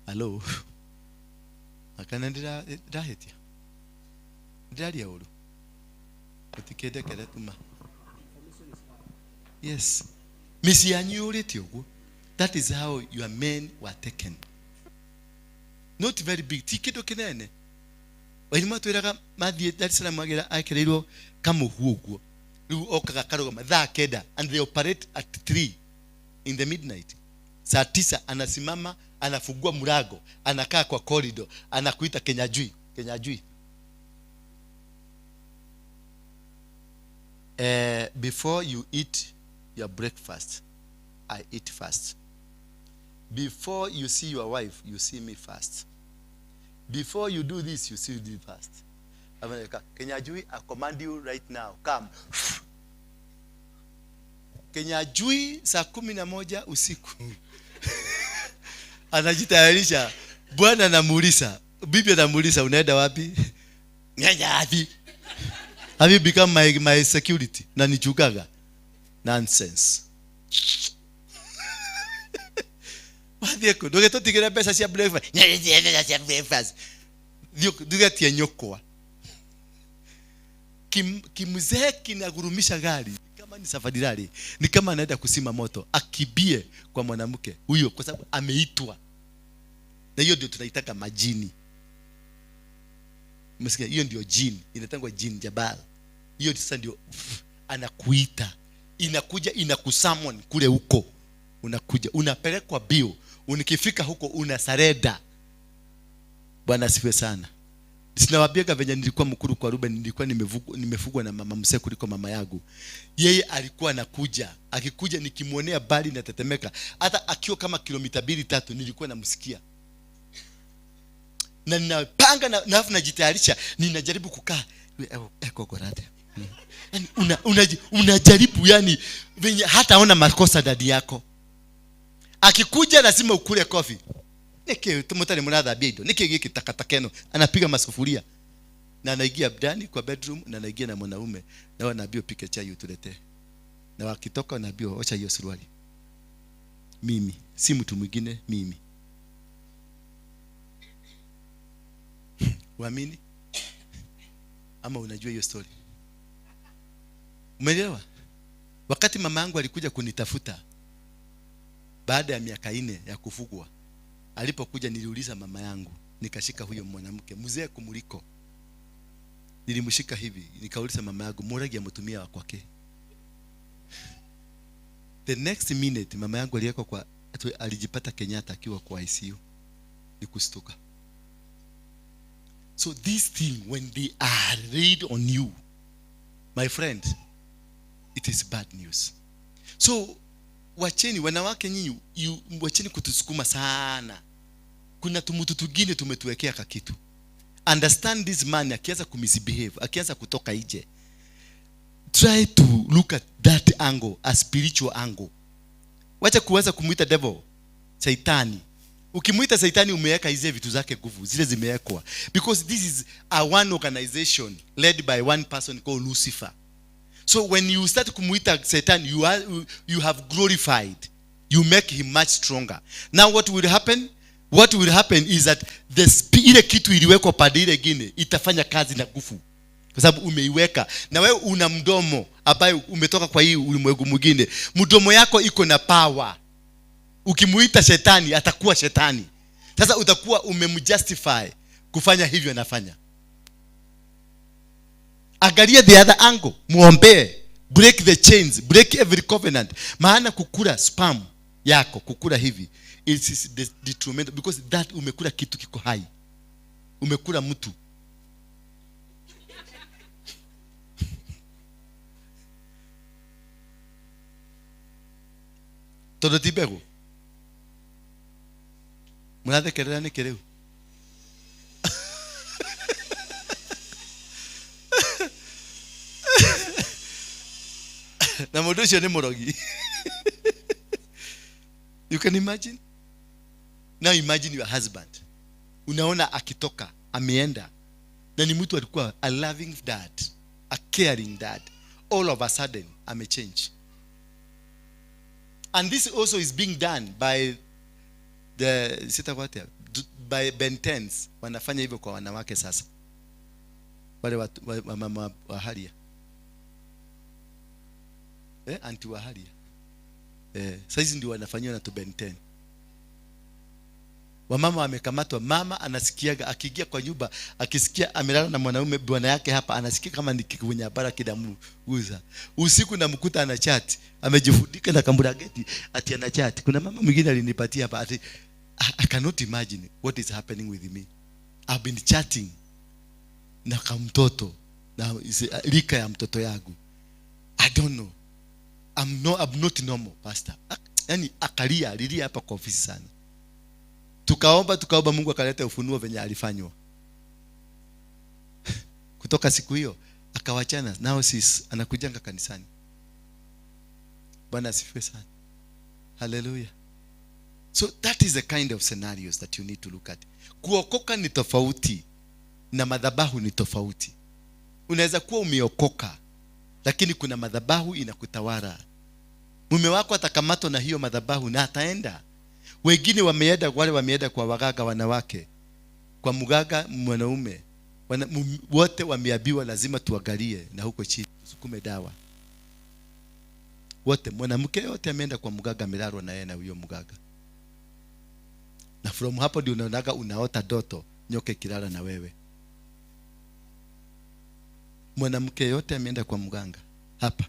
Hello. Akana ndĩrahĩtia. Ndĩraria ũru. Ũtikĩndekere tuma. Yes. Mĩciĩ yanyu yũrĩte ũguo. That is how your men were taken. Not very big. Ti kĩndũ kĩnene. Wairimũ atwĩraga mathiĩ Dar es Salaam agĩra ekereirwo kamũhu ũguo. Rĩu okaga karũgama thaa 9 and they operate at 3 in the midnight. Saa 9 anasimama, anafungua mlango, anakaa kwa corridor, anakuita Kenyajui, Kenyajui. Before you eat your breakfast, I eat first. Before you see your wife, you see me first. Before you do this, you see me first. America, Kenyajui, I command you right now. Come. Kenyajui saa 11 usiku. Anajitayarisha. Bwana anamuuliza, bibi anamuuliza unaenda wapi? Nyaji. Have you become my security? Na nichukaga. Nonsense. Wathiĩ kũ? Ndũgĩtũtigĩre mbeca cia breakfast. Nyaji mbeca cia breakfast. Ndũgetie nyũkwa. Kimzee kinagurumisha gari kama ni safari rally, ni kama anaenda kusima moto, akibie kwa mwanamke huyo kwa sababu ameitwa. Na hiyo ndio tunaitaka majini. Umesikia? Hiyo ndio jini, inatangwa jini jabal. Hiyo sasa ndio anakuita, inakuja inakusummon kule huko. Unakuja, unapelekwa bio, unikifika huko unasarenda. Bwana asifiwe sana. Sinawaambiaga venye nilikuwa mkuru kwa Ruben, nilikuwa nimefugwa na mama mzee kuliko mama yangu. Yeye alikuwa anakuja, akikuja nikimuonea bali natetemeka. Hata akiwa kama kilomita 2-3 nilikuwa namsikia. Na ninapanga na alafu najitayarisha, ninajaribu kukaa. Gorate. Yaani unajaribu yani venye hataona makosa dadi yako. Akikuja lazima ukule kofi. Niki tumutari murathambia indo, niki giki takataka eno. Anapiga masufuria. Na anaingia ndani kwa bedroom na anaingia na mwanaume. Na wanaambiwa pike chai utuletee. Na wakitoka wanaambiwa osha hiyo suruali. Mimi, si mtu mwingine, mimi. Uamini? Ama unajua hiyo story? Umeelewa? Wakati mama yangu alikuja kunitafuta baada ya miaka 4 ya kufugwa, alipokuja niliuliza mama yangu, nikashika huyo mwanamke mzee kumuliko. Nilimshika hivi, nikauliza mama yangu, muragi ametumia wa kwake. The next minute mama yangu aliwekwa kwa, alijipata Kenyatta akiwa kwa ICU. Nikustuka. So this thing, when they are laid on you, my friend, it is bad news. So Wacheni wanawake nyinyi, wacheni kutusukuma sana. Kuna tumutu tugine tumetuwekea kakitu. Understand this man akianza kumisbehave, akianza kutoka nje. Try to look at that angle, a spiritual angle. Wacha kuanza kumuita devil, Saitani. Ukimuita Saitani umeweka hizo vitu zake nguvu, zile zimewekwa. Because this is a one organization led by one person called Lucifer. So when you start kumuita Satan, you have glorified. You make him much stronger. Now what will happen? What will happen is that the ile kitu iliwekwa pande ile nyingine itafanya kazi na nguvu. Kwa sababu umeiweka. Na wewe una mdomo ambaye umetoka kwa hii ulimwengu mwingine. Mdomo yako iko na power. Ukimuita shetani atakuwa shetani. Sasa utakuwa umemjustify kufanya hivyo anafanya. Angalia the other angle, muombe, break the chains, break every covenant. Maana kukula spam yako, kukula hivi, it is detrimental because that umekula kitu kiko hai. Umekula mtu. Todo tibego. Murathekerera nĩkĩ rĩu? Na mũndũ ũcio nĩ mũrogi. You can imagine? Now imagine your husband. Unaona akitoka, ameenda. Na ni mtu alikuwa a loving dad, a caring dad. All of a sudden, amechange. And this also is being done by the by Bentens. Wanafanya hivyo kwa wanawake sasa. Wale wa mama wa haria. Anti wa haria. Saizi ndio wanafanywa na tu Benten. Wamama wamekamatwa, mama anasikiaga akiingia kwa nyumba, akisikia amelala na mwanaume bwana yake hapa, anasikia kama ni kikunyabara kidamuguza. Usiku namkuta ana chat, amejifunika na kamburageti ati ana chat. Kuna mama mwingine alinipatia hapa ati I cannot imagine what is happening with me. I've been chatting na kamtoto na rika ya mtoto yangu. I don't know. I'm not normal, pastor. Yani akalia, alilia hapa kwa ofisi sana. Tukaomba Mungu akaleta ufunuo venye alifanywa. Kutoka siku hiyo akawachana nao, sis anakujanga kanisani. Bwana asifiwe sana. Hallelujah. So that is the kind of scenarios that you need to look at. Kuokoka ni tofauti na madhabahu ni tofauti. Unaweza kuwa umeokoka lakini kuna madhabahu inakutawala. Mume wako atakamatwa na hiyo madhabahu na ataenda. Wengine wameenda, wale wameenda kwa waganga wanawake, kwa mganga mwanaume, wote wameambiwa lazima tuangalie na huko chini tusukume dawa. Wote, mwanamke yote ameenda kwa mganga amelalwa na yeye na huyo mganga. Na from hapo ndio unaonaga unaota doto nyoke kilala na wewe. Mwanamke yote ameenda kwa mganga hapa,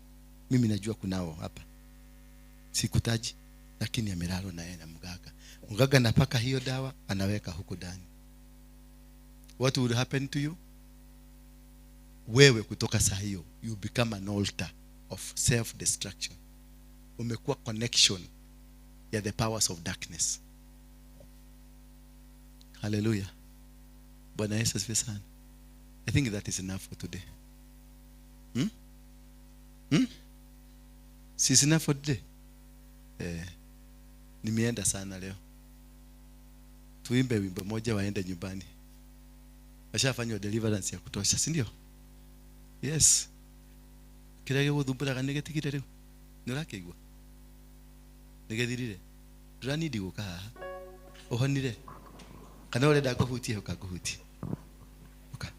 mimi najua kunao hapa, sikutaji, lakini amelala na yeye na mganga. Mganga anapaka hiyo dawa anaweka huko ndani. What will happen to you? Wewe kutoka saa hiyo you become an altar of self destruction. Umekuwa connection ya the powers of darkness. Hallelujah. Bwana Yesu asifiwe sana. I think that is enough for today. Is enough for today. Nimeenda sana leo. Tuimbe wimbo moja waende nyumbani. Washafanywa deliverance ya kutosha, si ndio? Yes. Kila gĩgũthumbũraga nĩgĩtigire rĩu. Nĩũrakĩigua? Nĩgĩthirire. Ndũranindi gũka haha. Ũhonire. Kana ũrenda ngũhutie, ũka ngũhutie. Ũka.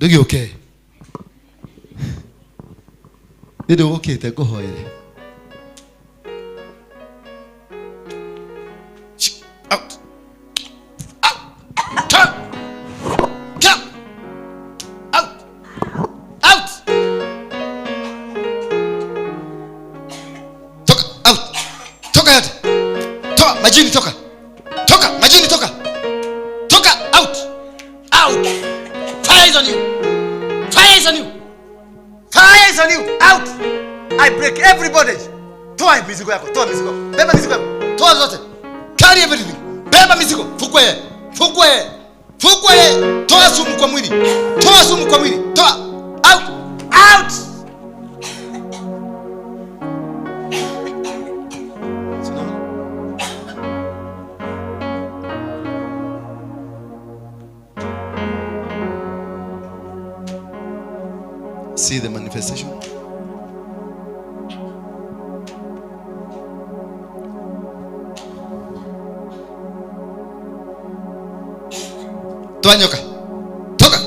Ndũgĩũke. Nĩ ndũgũkĩte ngũhoere. Out. Out. Come. Come. Out. Out. Toka. Out. Toka yote. Toa majini toka. Toka majini toka. Toka out. Out. Fire is on you. Fire is on you. Fire is on you. Out. I break every bondage. Toa mizigo yako, toa mizigo. Beba mizigo yako. Toa zote. Carry everything. Beba mizigo. Fukwe. Fukwe. Fukwe. Toa sumu kwa mwili. Toa sumu kwa mwili. Toa. Out. Out. See the manifestation. Toa nyoka. Toka.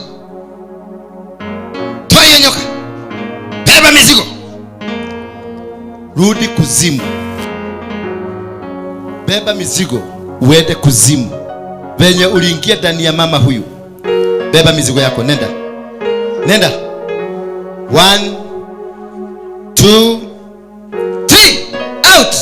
Toa hiyo nyoka. Beba mizigo. Rudi kuzimu. Beba mizigo uende kuzimu. Venye uliingia ndani ya mama huyu. Beba mizigo yako, nenda. Nenda. 1 2 3 out.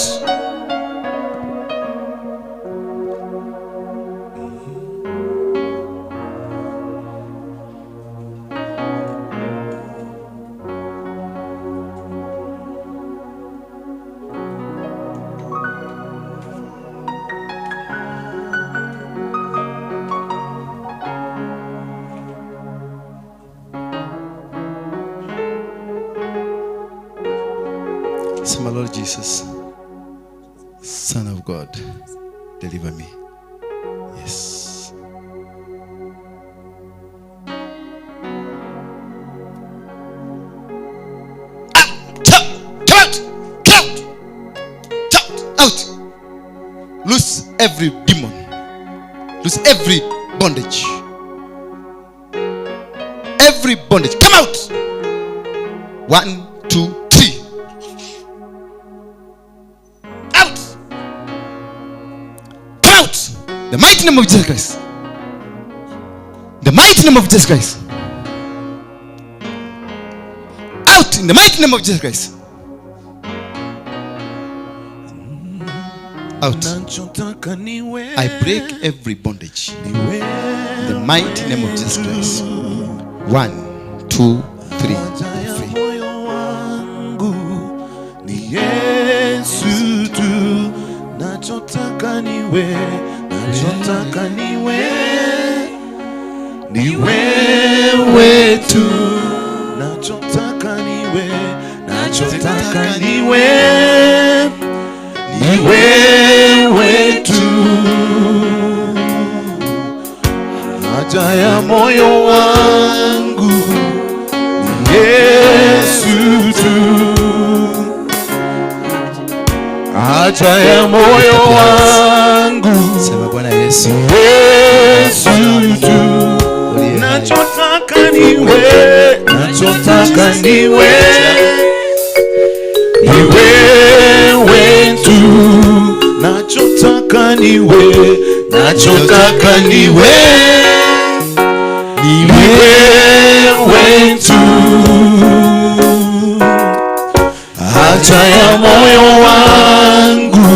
Say, my Lord Jesus, Son of God, deliver me. Yes. Out! Out! Out! Out! Out! Loose every demon. Loose every bondage. Every bondage. Come out! 1, 2, 3. Out! Come out! The mighty name of Jesus Christ. The mighty name of Jesus Christ. Out in the mighty name of Jesus Christ. Out. I break every bondage. In the mighty name of Jesus Christ. 1, 2, 3. Free. Nachotaka niwe, ni wewe tu. Nachotaka niwe, nachotaka niwe, ni wewe tu. Haja ya moyo wangu ni Yesu tu. Haja ya moyo wangu, sema Bwana Yesu, Yesu tu. Nachotaka niwe, nachotaka niwe, ni wewe tu. Nachotaka niwe, nachotaka niwe, ni wewe tu. Haja ya moyo wangu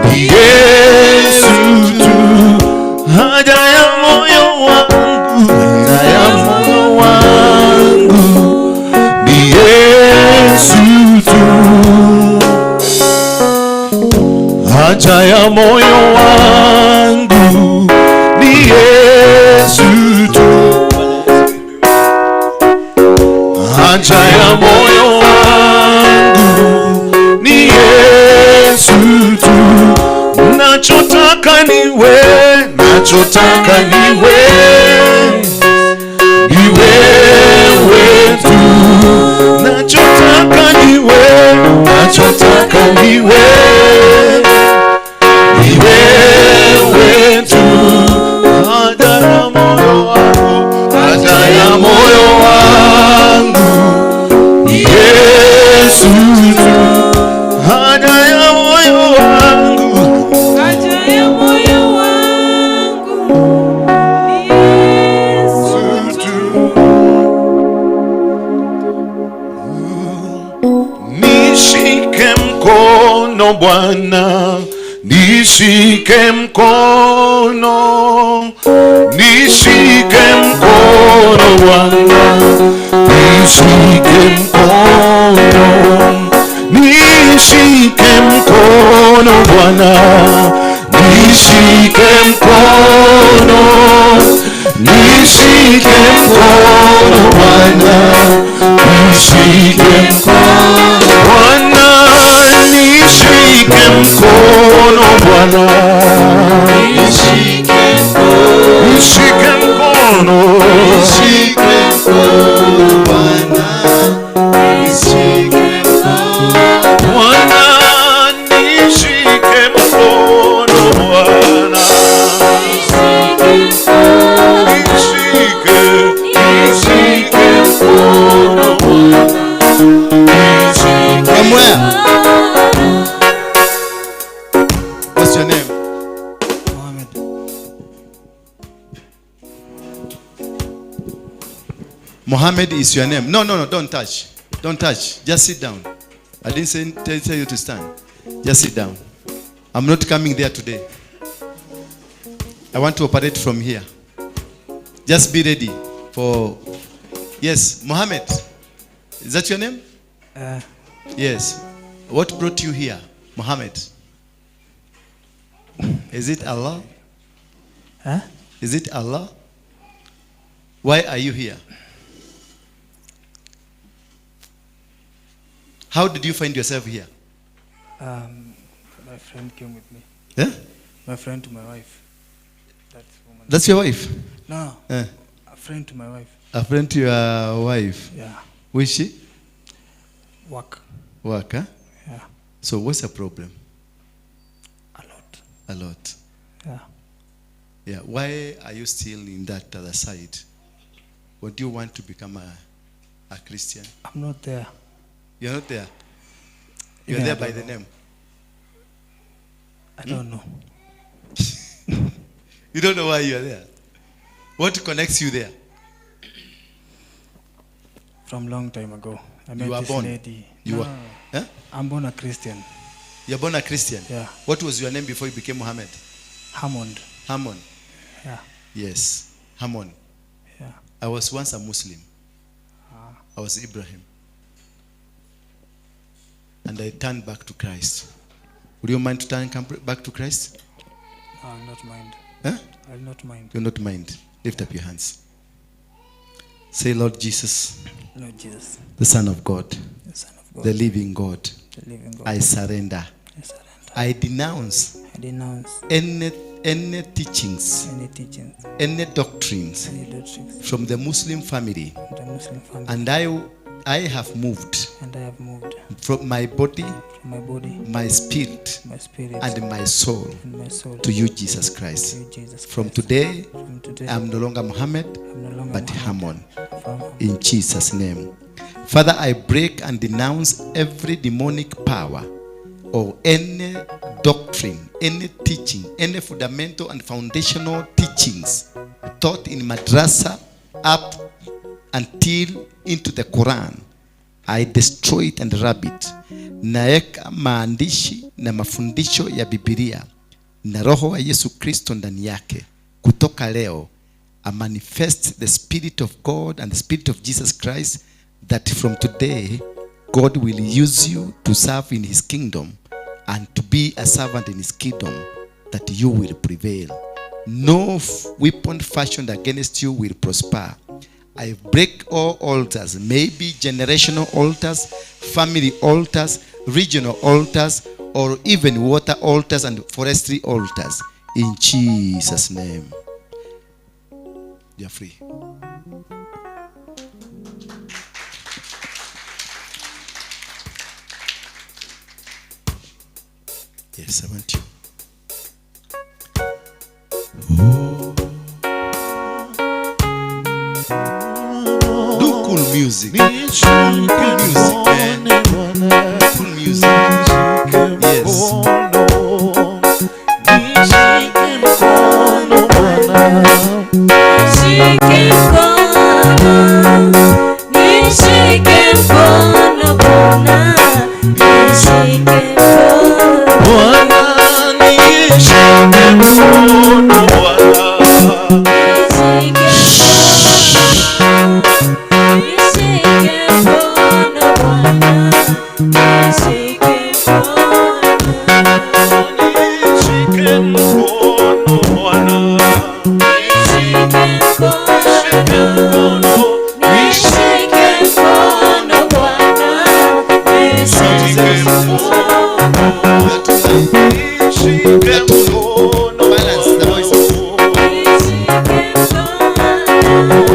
ni Yesu tu. Haja ya moyo wangu, haja ya moyo wangu ni Yesu tu. Haja ya moyo wangu ni Yesu tu. Haja ya moyo wangu ni Yesu tu. Nachotaka niwe, nachotaka niwe, ni wewe tu. Nachotaka niwe, nachotaka niwe, ni wewe tu. Haja ya moyo wangu, haja ya moyo wangu ni Yesu tu. Haja ya moyo wangu, haja ya moyo wangu ni Yesu tu. Nishike mkono Bwana, nishike mkono, nishike mkono Bwana, nishike mkono, Nishike mkono Bwana, nishike mkono, nishike mkono Bwana, nishike mkono Bwana, nishike mkono Bwana, nishike mkono, nishike mkono, nishike mkono Bwana, nishike mkono Bwana, nishike mkono Bwana, nishike, nishike mkono Bwana. From where? What's your name? Mohammed. Mohammed is your name. No, no, no, don't touch. Don't touch. Just sit down. I didn't say, tell you to stand. Just sit down. I'm not coming there today. I want to operate from here. Just be ready for... Yes, Mohammed. Is that your name? Yes. What brought you here, Mohammed? Is it Allah? Huh? Is it Allah? Why are you here? How did you find yourself here? My friend came with me. Yeah? My friend to my wife. That woman. That's your wife? No. A friend to my wife. A friend to your wife? Yeah. Who is she? Work. Work, huh? Yeah. So what's the problem? A lot. A lot. Yeah. Yeah. Why are you still in that other side? What do you want to become a Christian? I'm not there. You're not there? You're Yeah, there I by don't the know. name? I don't know. You don't know why you're there? What connects you there? From long time ago. I met You were this born. lady. You No, were, huh? I'm born a Christian. You're born a Christian? Yeah. What was your name before you became Muhammad? Hammond. Hammond. Yeah. Yes. Hammond. Yeah. I was once a Muslim. I was Ibrahim. And I turned back to Christ. Would you mind to turn back to Christ? No, I'll not mind. Huh? I'll not mind. You'll not mind. Lift up your hands. Say, Lord Jesus, Lord Jesus, the Son of God, the Son of God, the living God, the living God, I surrender. I surrender. I denounce, I denounce any teachings, any teachings, any doctrines, any doctrines from the Muslim family, from the Muslim family, and I have moved, and I have moved from my body, from my body, my spirit, my spirit, and my soul, and my soul to you, Jesus Christ. To you, Jesus Christ. From today, From today, I'm no longer Muhammad, I'm no longer but Muhammad. Hammon. From In Jesus' name. Father, I break and denounce every demonic power or any doctrine, any teaching, any fundamental and foundational teachings taught in madrasa up until into the Quran. I destroy it and rub it. Naeka maandishi na mafundisho ya Biblia na roho wa Yesu Kristo ndani yake. Kutoka leo, I manifest the Spirit of God and the Spirit of Jesus Christ, that from today, God will use you to serve in his kingdom and to be a servant in his kingdom, that you will prevail. No weapon fashioned against you will prosper. I break all altars, maybe generational altars, family altars, regional altars, or even water altars and forestry altars. In Jesus' name. You're free. Yes, I want you. Oh. Do cool music. Cool music, man. Cool music. Yes. Nishike mkono Bwana, nishike. mkono Bwana, nishike mkono, Nishike mkono Bwana, nishike mkono, nishike mkono. Balance the voices. Nishike mkono,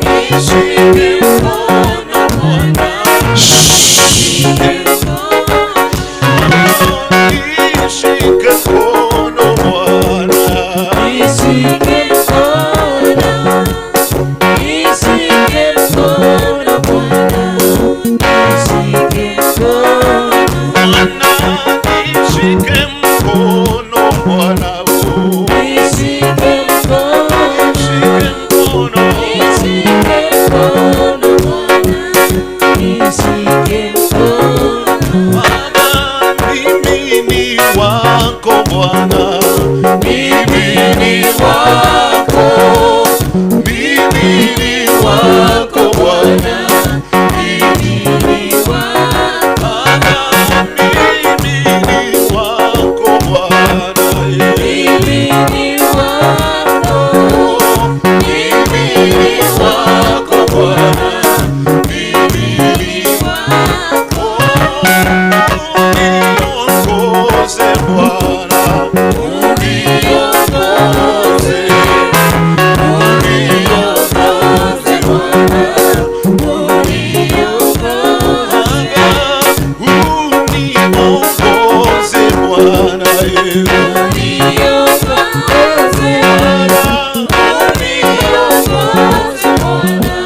nishike mkono Bwana, nishike mkono. Nishike mkono Bwana, Nishike mkono, nishike mkono Bwana, nishike mkono. Bwana, nishike mkono Bwana, oh. Nishike mkono, Nishike mkono, nishike mkono Bwana, nishike mkono. Bwana, mimi ni wako Bwana, mimi ni wako, mimi ni wako Bwana, Mimi ni wako, Bwana, mimi ni wako Bwana, eh. mimi ni wako, Mimi ni wako Bwana, mimi ni wako. Uniongoze Bwana, uniongoze, Uniongoze Bwana, uniongoze. uniongoze Bwana, eh. Uniongoze, uniongoze Bwana,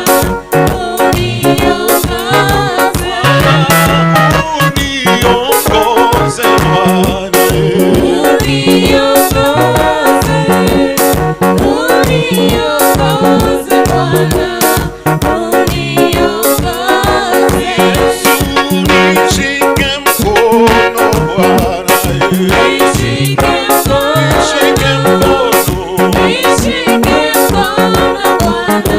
uniongoze. Uniongoze Bwana, eh. Uniongoze, uniongoze Bwana, uniongoze. Nishike mkono Bwana, eh. Nishike mkono, Nishike mkono, nishike mkono Bwana,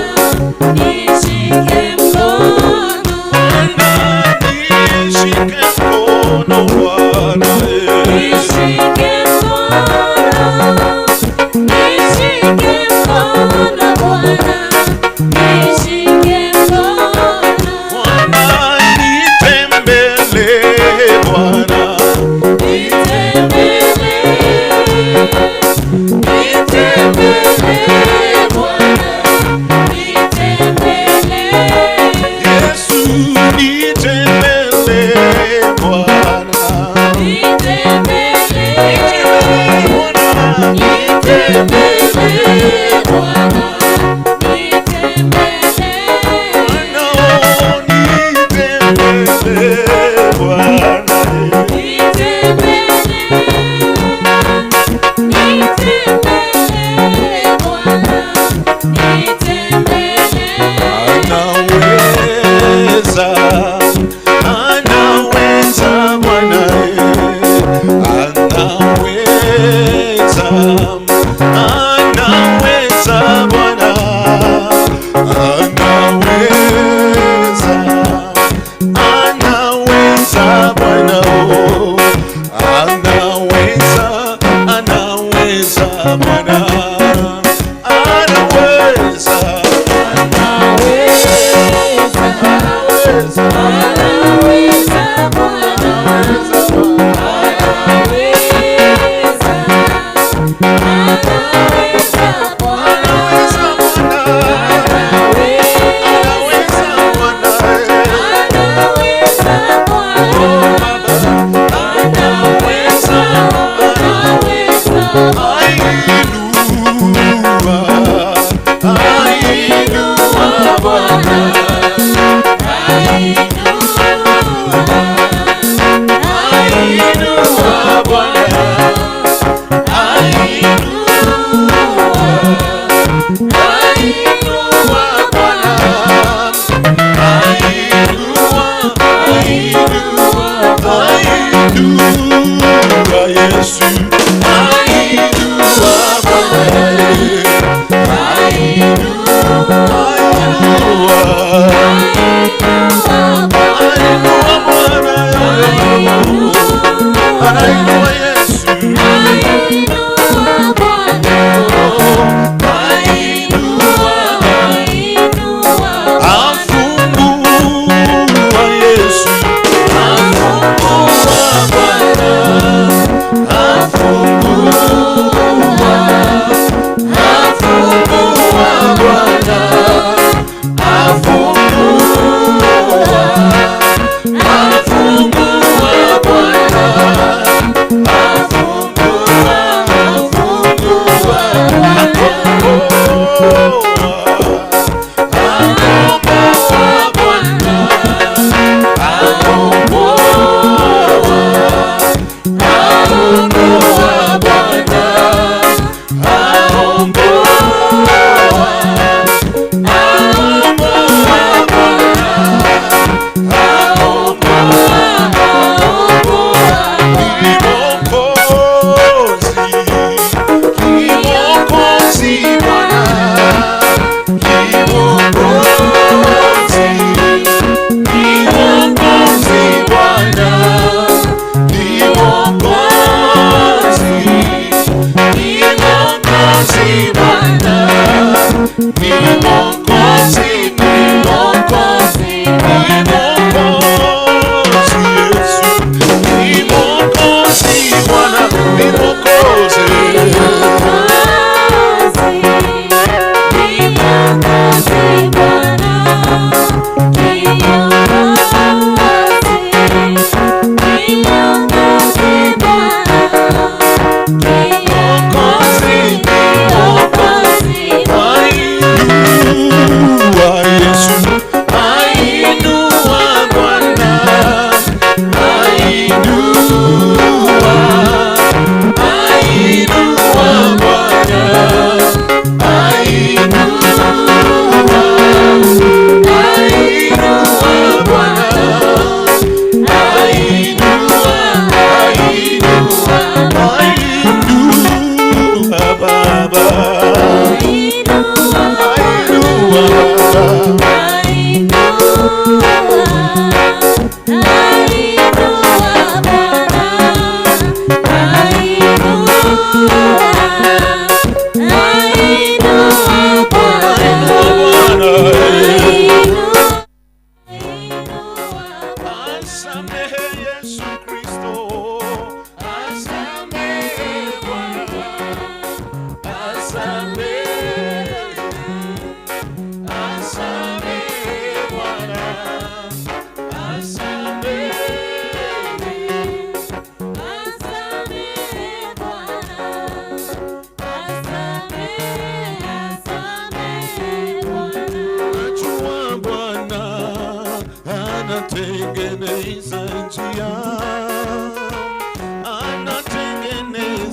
nishike mkono. nishike mkono Bwana, eh. Nishike mkono, nishike mkono Bwana, nishike mkono. Bwana, nitembelee Bwana, Nitembelee, nitembelee Bwana, nitembelee. Yesu nitembelee Bwana, Nitembelee, Bwana, nitembelee Bwana, nitembelee. Bwana, nitembelee Bwana, Nitembelee, nitembelee Bwana, nitembelee. Anaweza, anaweza Bwana, anaweza, anaweza Bwana, anaweza, anaweza Bwana, oh, anaweza, anaweza Bwana, anaweza. Anaweza, anaweza Bwana, anaweza, anaweza Bwana, anaweza Bwana, anaweza, anaweza. Ainua Bwana, ainua, ainua Bwana, ainua, ainua Bwana, ainua Bwana. Yesu, ainua Bwana, ainua, ainua Bwana, anainua Yesu.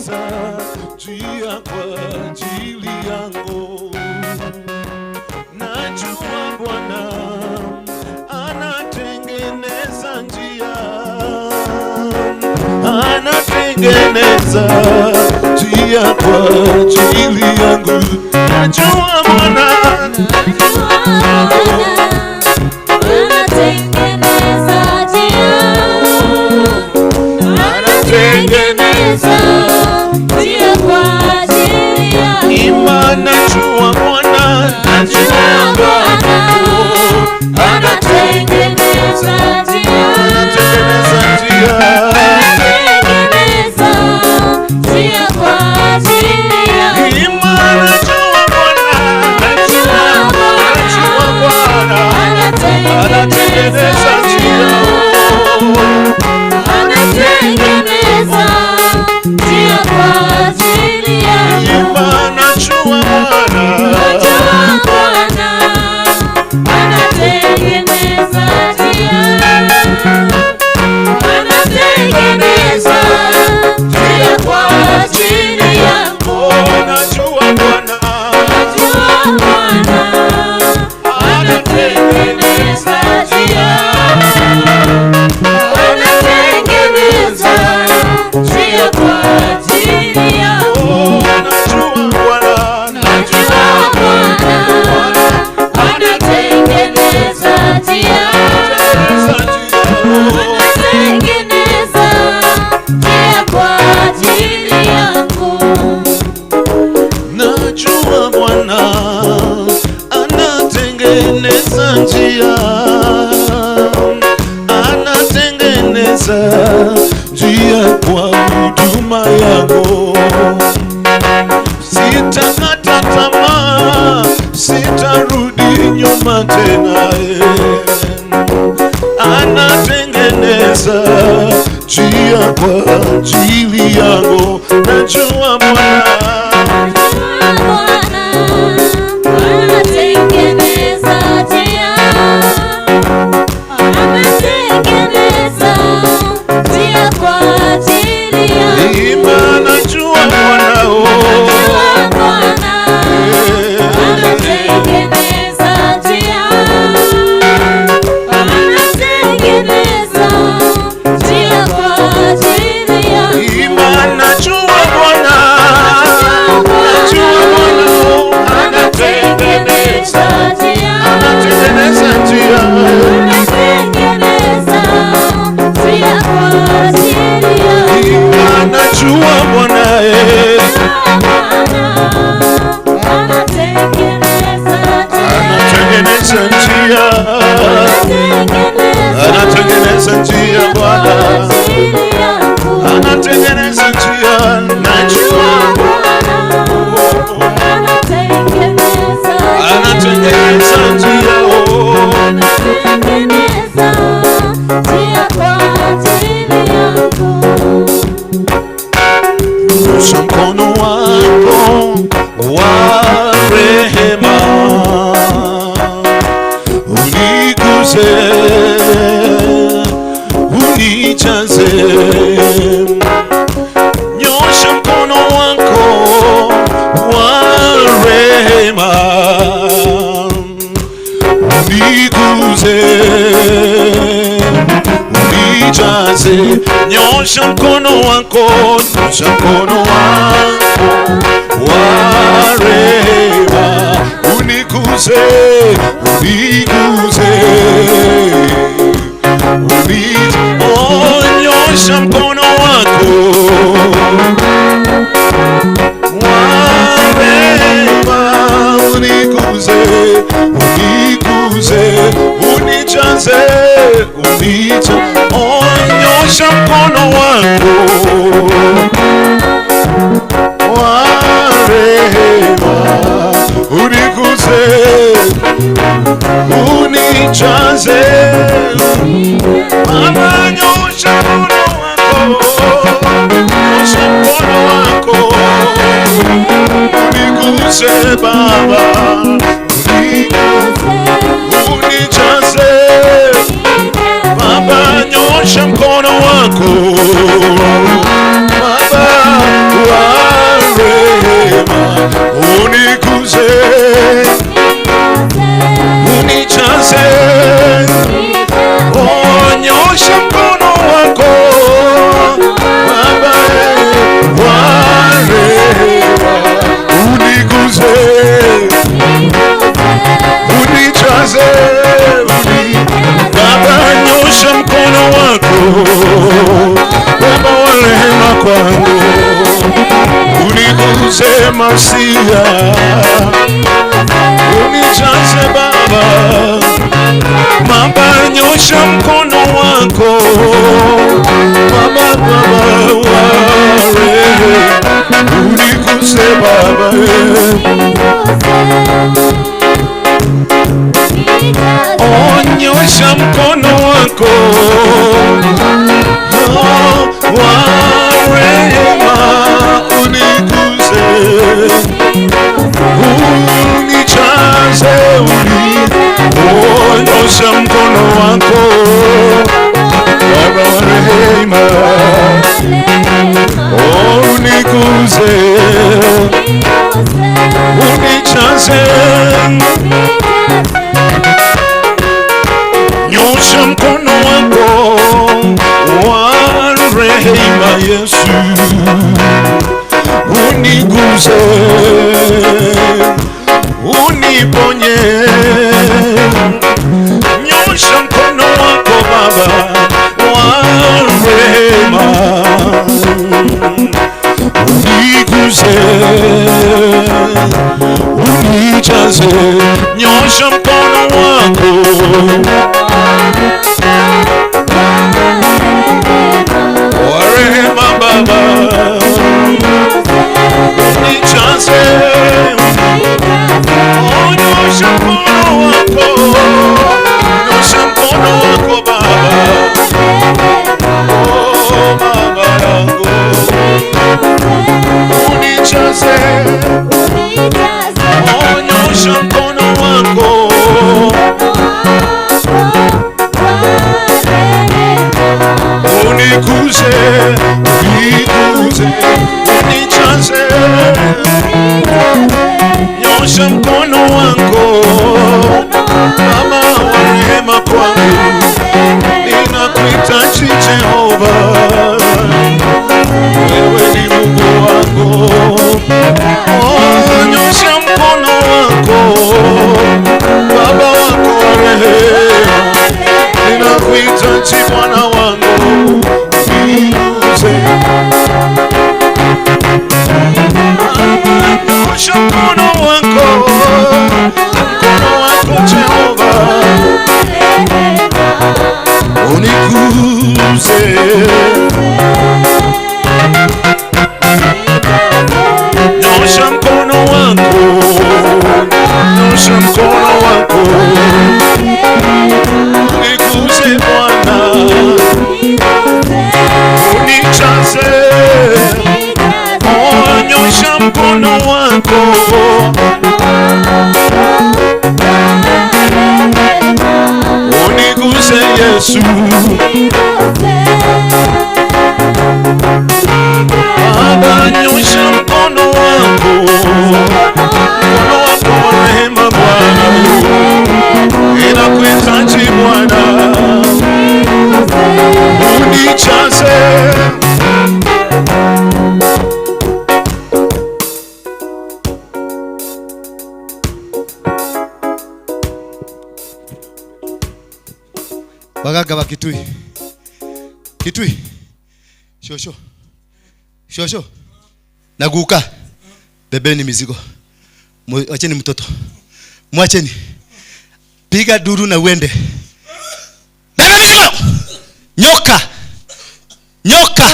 anatengeneza njia kwa ajili yangu. Najua Bwana anatengeneza njia, anatengeneza njia kwa ajili yangu. Najua Bwana anatengeneza njia, anatengeneza njia kwa ajili yangu. Ima, najua Bwana, Najua Bwana anatengeneza njia, anatengeneza njia, anatengeneza njia kwa ajili yangu. Ima, najua Bwana, Najua najua Bwana Bwana anatengeneza anatengeneza njia, njia. anatengeneza njia kwa ajili yangu. Ima, najua Bwana, Najua Bwana anatengeneza njia, anatengeneza njia kwa ajili yangu. oh, najua Bwana Najua Bwana anatengeneza njia, anatengeneza njia kwa ajili yangu. Oh, najua Bwana, Najua Bwana anatengeneza njia, anatengeneza njia kwa ajili yangu. Najua Bwana anatengeneza njia, anatengeneza njia kwa huduma yangu. Sitakata tamaa, sitarudi nyuma tena. Anatengeneza njia kwa ajili yangu. Najua Bwana Najua Bwana anatengeneza njia, anatengeneza njia kwa ajili yangu. Ima, najua Bwana, oh. Najua Bwana anatengeneza njia, anatengeneza njia kwa ajili yangu. Ima, najua Bwana, najua Bwana, oh. Anatengeneza njia, Anatengeneza njia. anatengeneza njia kwa ajili yangu. Ima, najua Bwana, eh. Anatengeneza njia, Anatengeneza njia. Anatengeneza njia Bwana. ajili yangu. Anatengeneza njia. Najua Anatengeneza anatengeneza njia, oh. Anatengeneza njia kwa ajili yangu. Nyosha mkono wako wa rehema, uniguze, unijaze. Nyosha mkono wako wa rehema, uniguze, unijaze. Nyosha mkono wako, nyosha mkono wako wa rehema, uniguze, uniguze, oh, nyosha mkono wako wa rehema, uniguze, uniguze, unijaze, unijaze. Oh, nyosha mkono wako wa rehema, uniguze, unijaze. Baba, nyosha mkono wako, nyosha mkono wako, uniguze Baba, unijaze. Baba, nyosha mkono wako Baba wa Baba wa rehema kwangu, uniguse Masia, unijaze Baba. Baba, nyosha mkono wako, Baba, Baba wa rehema, uniguse Baba. Onyosha mkono wako wa rehema, uniguse, unijaze, onyosha mkono wako Baba wa rehema, uniguse, unijaze. Nyosha mkono wako wa rehema Yesu, uniguse, uniponye. Nyosha mkono wako Baba wa rehema, uniguse, unijaze. Nyosha mkono wako wa rehema Baba, unijaze. Nyosha mkono wako, nyosha mkono wako Baba, oh Baba yangu, unijaze. Nyosha mkono wako, uniguze, uniguze, unijaze. Nyosha mkono wako Baba wa rehema kwangu, ninakuhitaji Jehova, wewe ni Mungu wangu. Nyosha mkono wako Baba wako wa rehema, ninakuhitaji Bwana wangu, uniguze. Nyosha mkono wako, mkono wako Jehova, uniguze. Nyosha mkono wako, nyosha mkono wako, uniguze Bwana, unijaze. Nyosha mkono wako, uniguse Yesu. Baba, nyosha mkono wako, mkono wako wa rehema Bwana, ninakuhitaji Bwana, unijaze. Waganga wa Kitui. Kitui. Shosho. Shosho. Naguka. Bebeni mizigo. Mwacheni mtoto. Mwacheni. Piga duru na uende. Beba mizigo. Nyoka. Nyoka.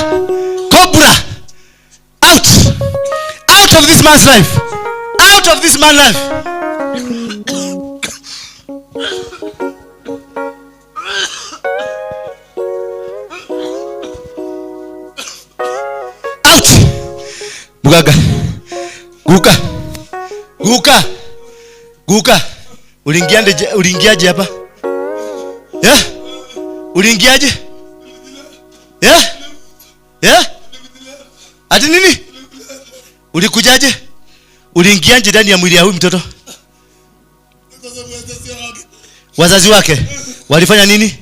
Cobra. Out. Out of this man's life. Out of this man's life. Out. Mugaga. Guka. Guka. Guka. Uliingiaje, uliingiaje hapa? Yeah? Uliingiaje? Yeah? Yeah? Ati nini? Ulikujaje? Uliingiaje ndani ya mwili ya huyu mtoto? Wazazi wake walifanya nini?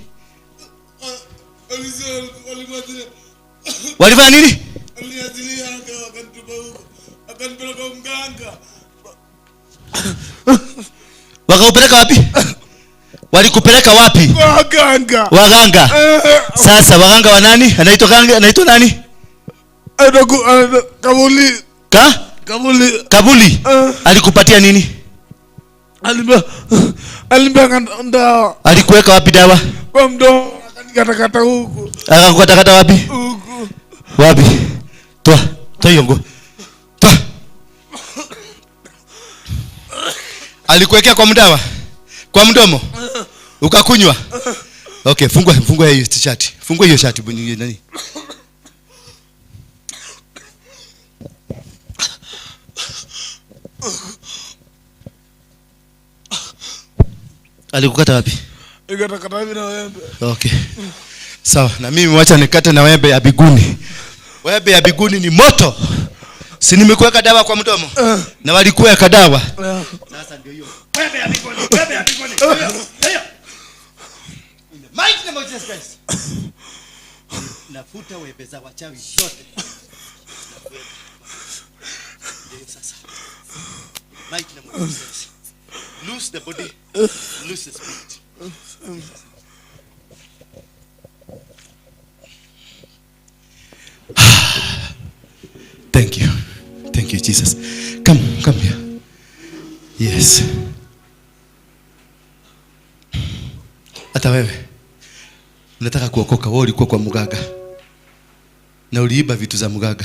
Walifanya nini? Wakaupeleka wapi? Walikupeleka wapi? Waganga. Waganga. Sasa waganga wa nani? Anaitwa ganga, anaitwa nani? Kabuli. Ka? Kabuli. Kabuli. Alikupatia nini? Alibanga dawa. Alikuweka wapi dawa? Kwa mdomo, akanikata huku. Akakukatakata wapi? Huku. Wapi? Toa, toa hiyo nguo. Toa. Alikuwekea kwa mdawa? Kwa mdomo? Ukakunywa? Okay, fungua hiyo shati. Fungua hiyo shati nani? Alikukata wapi? Nikatakata hivi na wembe. Okay. Sawa, na mimi wacha nikate na wembe ya biguni. Wembe ya biguni ni moto. Si nimekuweka dawa kwa mdomo? Na walikuweka dawa. Sasa ndio hiyo. Wembe ya biguni, wembe ya biguni. Hiyo. In the mighty name of Jesus Christ. Nafuta wembe za wachawi zote. Ndio sasa. Mighty name of Jesus. Loose the body, loose the spirit. Thank you. Thank you, Jesus. Come here. Yes. Hata wewe unataka kuokoka, wewe ulikuwa kwa mganga. Na uliiba vitu za mganga.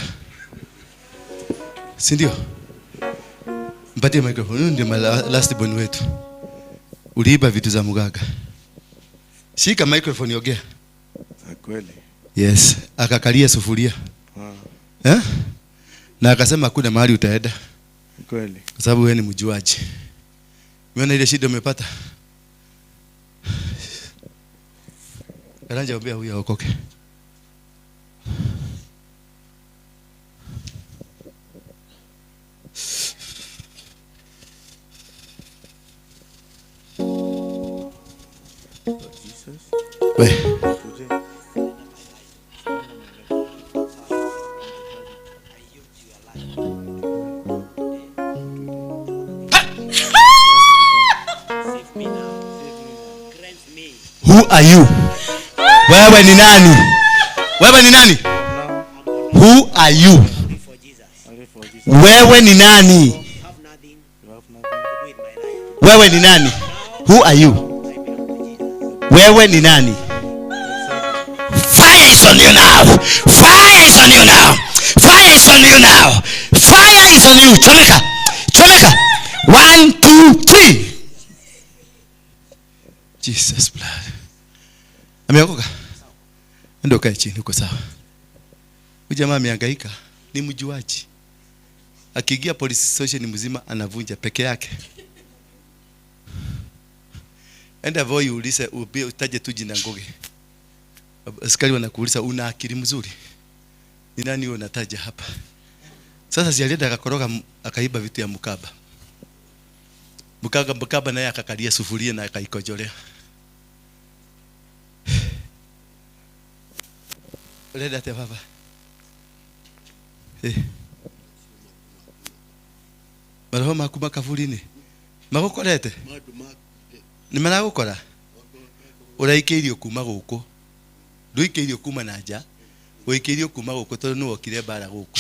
Si ndio? Mpatie microphone. Huyu ndio last born wetu. Uliiba vitu za mganga. Shika microphone ongea. Kweli. Yes, akakalia sufuria. Eh? Na akasema hakuna mahali utaenda. Kweli. Kwa sababu wewe ni mjuaji. Umeona ile shida umepata? Karanja ombea huyu aokoke. We. Who are you? Wewe ni nani? Wewe ni nani? Who are you? Wewe ni nani? Wewe ni nani? Who are you? Wewe ni nani? Fire is on you now. Fire is on you now. Fire is on you now. Fire is on you. Chomeka. Chomeka. 1 2 3. Jesus blood. Ameokoka. Ndio kae chini uko sawa. Huyu jamaa amehangaika, ni mjuaji. Akiingia police station mzima anavunja peke yake. Enda voi ulize utaje tu jina Ngugi. Askari wanakuuliza una akili mzuri? Ni nani wewe unataja hapa? Sasa si alienda akakoroga akaiba vitu ya mkaba. Mkaba naye akakalia sufuria na akaikojolea. Leta te baba. Maroho maku makaburi-inĩ magũkorete nĩ maragũkora ũraikĩirio kuma gũkũ ndũikĩirio kuma na nja ũikĩirio kuma gũkũ tondũ nĩ wokire mbara gũkũ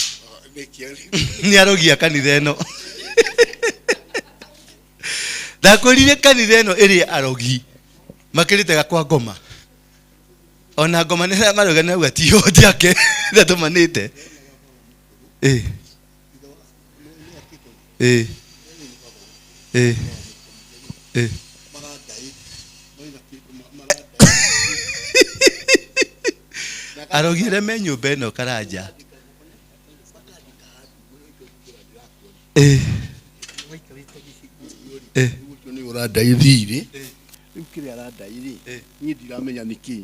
nĩ arogia kanitha ĩno ndakwĩrire kanitha ĩno ĩrĩ arogi makĩrĩte gakwa ngoma ona ngoma nĩ maroga na auga ti o tiake ndatũmanĩte arogi arĩa me nyũmba ĩno Karanja nĩ ũrandai thirĩ rĩu kĩrĩa arandai rĩ niĩ ndiramenya nĩkĩ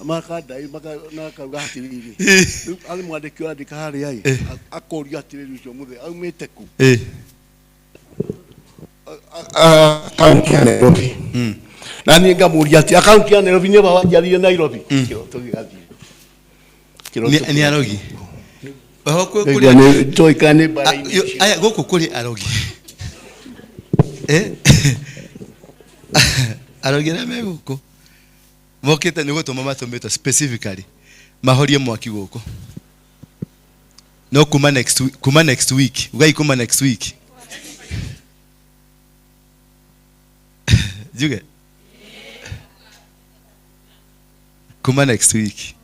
makandai makauga atĩrĩrĩ rĩu arĩ mwandĩki ũrandĩka harĩa ĩ akoria atĩrĩrĩ ũcio mũthee aumĩte kũ akaunti ya Nairobi na niĩ ngamũria atĩ akaunti ya Nairobi nĩ wanjiarire Nairobi kĩroto gĩgathiĩ nĩ arogi aya gũkũ kũrĩ arogi Arogi arĩa me gũkũ mokĩte nĩ gũtũma matũmĩtwo specifically mahorie mwaki gũkũ. No kuma next week, kuma next week. Ugai kuma next week. Juge. Kuma next week.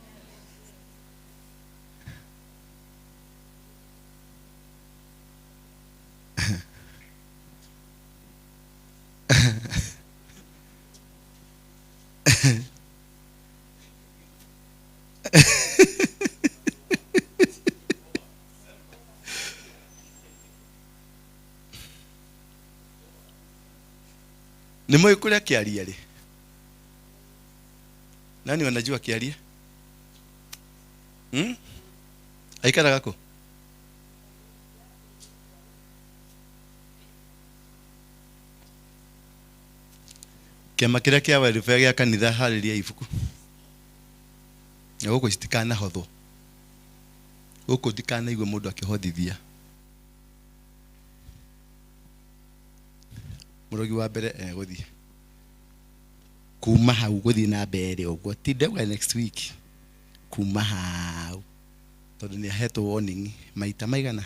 Nĩ mũĩ kũrĩa Kĩaria rĩ? Nani wanajua Kĩaria? Hmm? Aikaraga kũ? Kĩama kĩrĩa kĩa welfare gĩa kanitha harĩria ibuku. Na gũkũ citikanahothwo. Gũkũ ndikanaigua mũndũ akĩhothithia. Mũrogi wa mbere egũthiĩ kuma hau gũthiĩ na mbere ũguo, ti ndauga next week, kuma hau tondũ nĩ ahetwo warning maita maigana,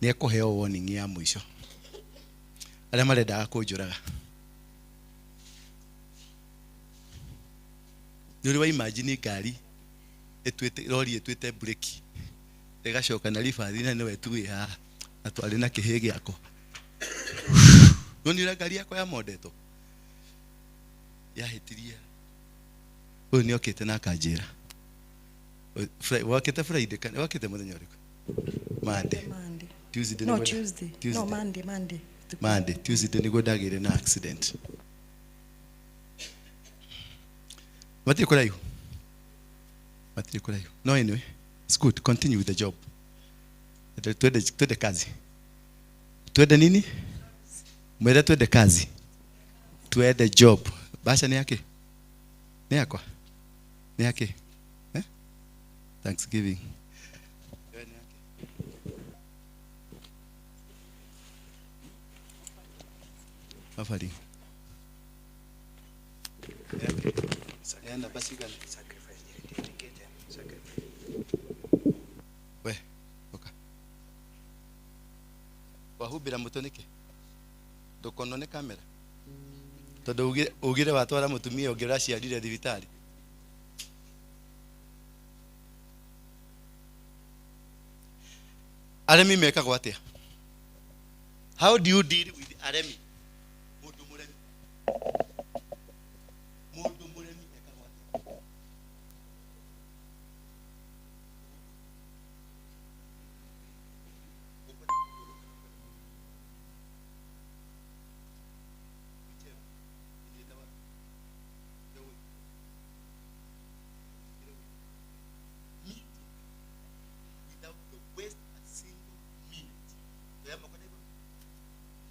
nĩ ekũheo warning ya mũico. Arĩa marendaga kũnjũraga, nĩ ũrĩ wa imagine ngari ĩtuĩte rori ĩtuĩte breki ĩgacoka na ribathi na nĩwe tu wĩ haha na twarĩ na kĩhĩ gĩakwa. Nĩ ũrĩa ngari yakwa yamondetwo yahĩtirie. Ũyũ nĩ okĩte na akanjĩra wakĩte Friday kana wakĩte mũthenya ũrĩkũ? Monday. Tuesday. No, Tuesday. No, Monday, Monday. Monday, Tuesday nĩguo ndagĩire na accident. Matirĩ kũraihu. Matirĩ kũraihu. No anyway, it's good. Continue with the job. Twende, twende kazi. Twende nini? Mwende twende kazi. Twende job. Basha ni yake? Ni yakwa? Ni yake? Eh? Thanksgiving. Offering. We, oka. Wahumbĩra mũtwe nĩkĩ? Ndũkonwo nĩ kamera. Tondũ ugire watwara mũtumia ũngĩ ũraciarire thibitarĩ. Aremi mekagwo atĩa? How do you deal with aremi? Mũndũ mũremi. Mũndũ mũremi ekagwo atĩa?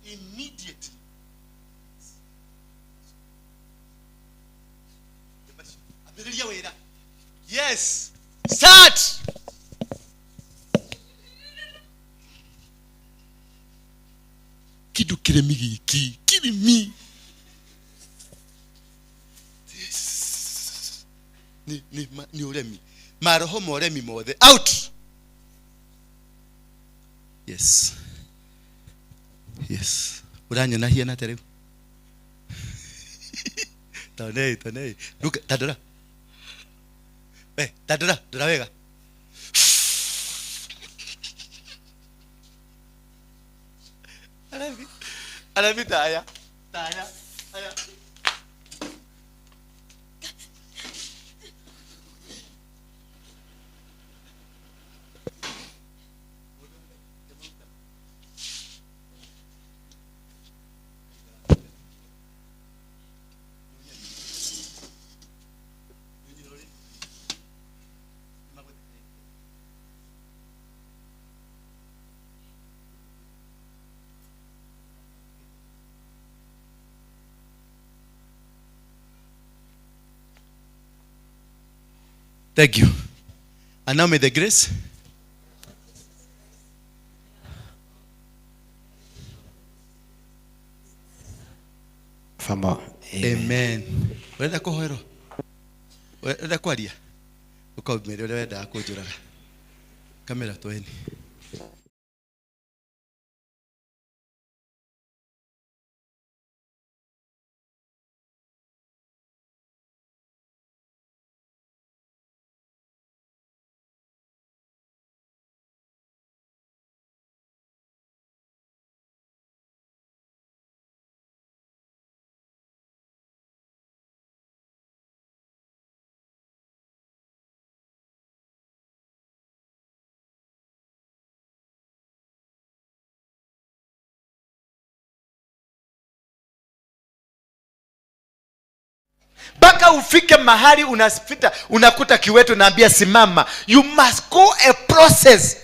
Immediately. Yes. Start. Kidu kiremi giki, kiremi. Yes. Ni ni ni uremi. Maroho moremi mothe out. Yes. Yes. Uranyona hiana atĩa rĩu? Tonei, tonei. Look, tandora. We, tandora, ndora wega. Arabi. Arabi taya. Taya. Aya. Thank you. And now may the grace Famba. Amen. Urenda kũhoerwo? Urenda kwaria? Ũkaumĩre ũrĩa wendaga kũnjũraga. Kamera tweni. Mpaka ufike mahali unasipita, unakuta kiwetu naambia simama. You must go a process.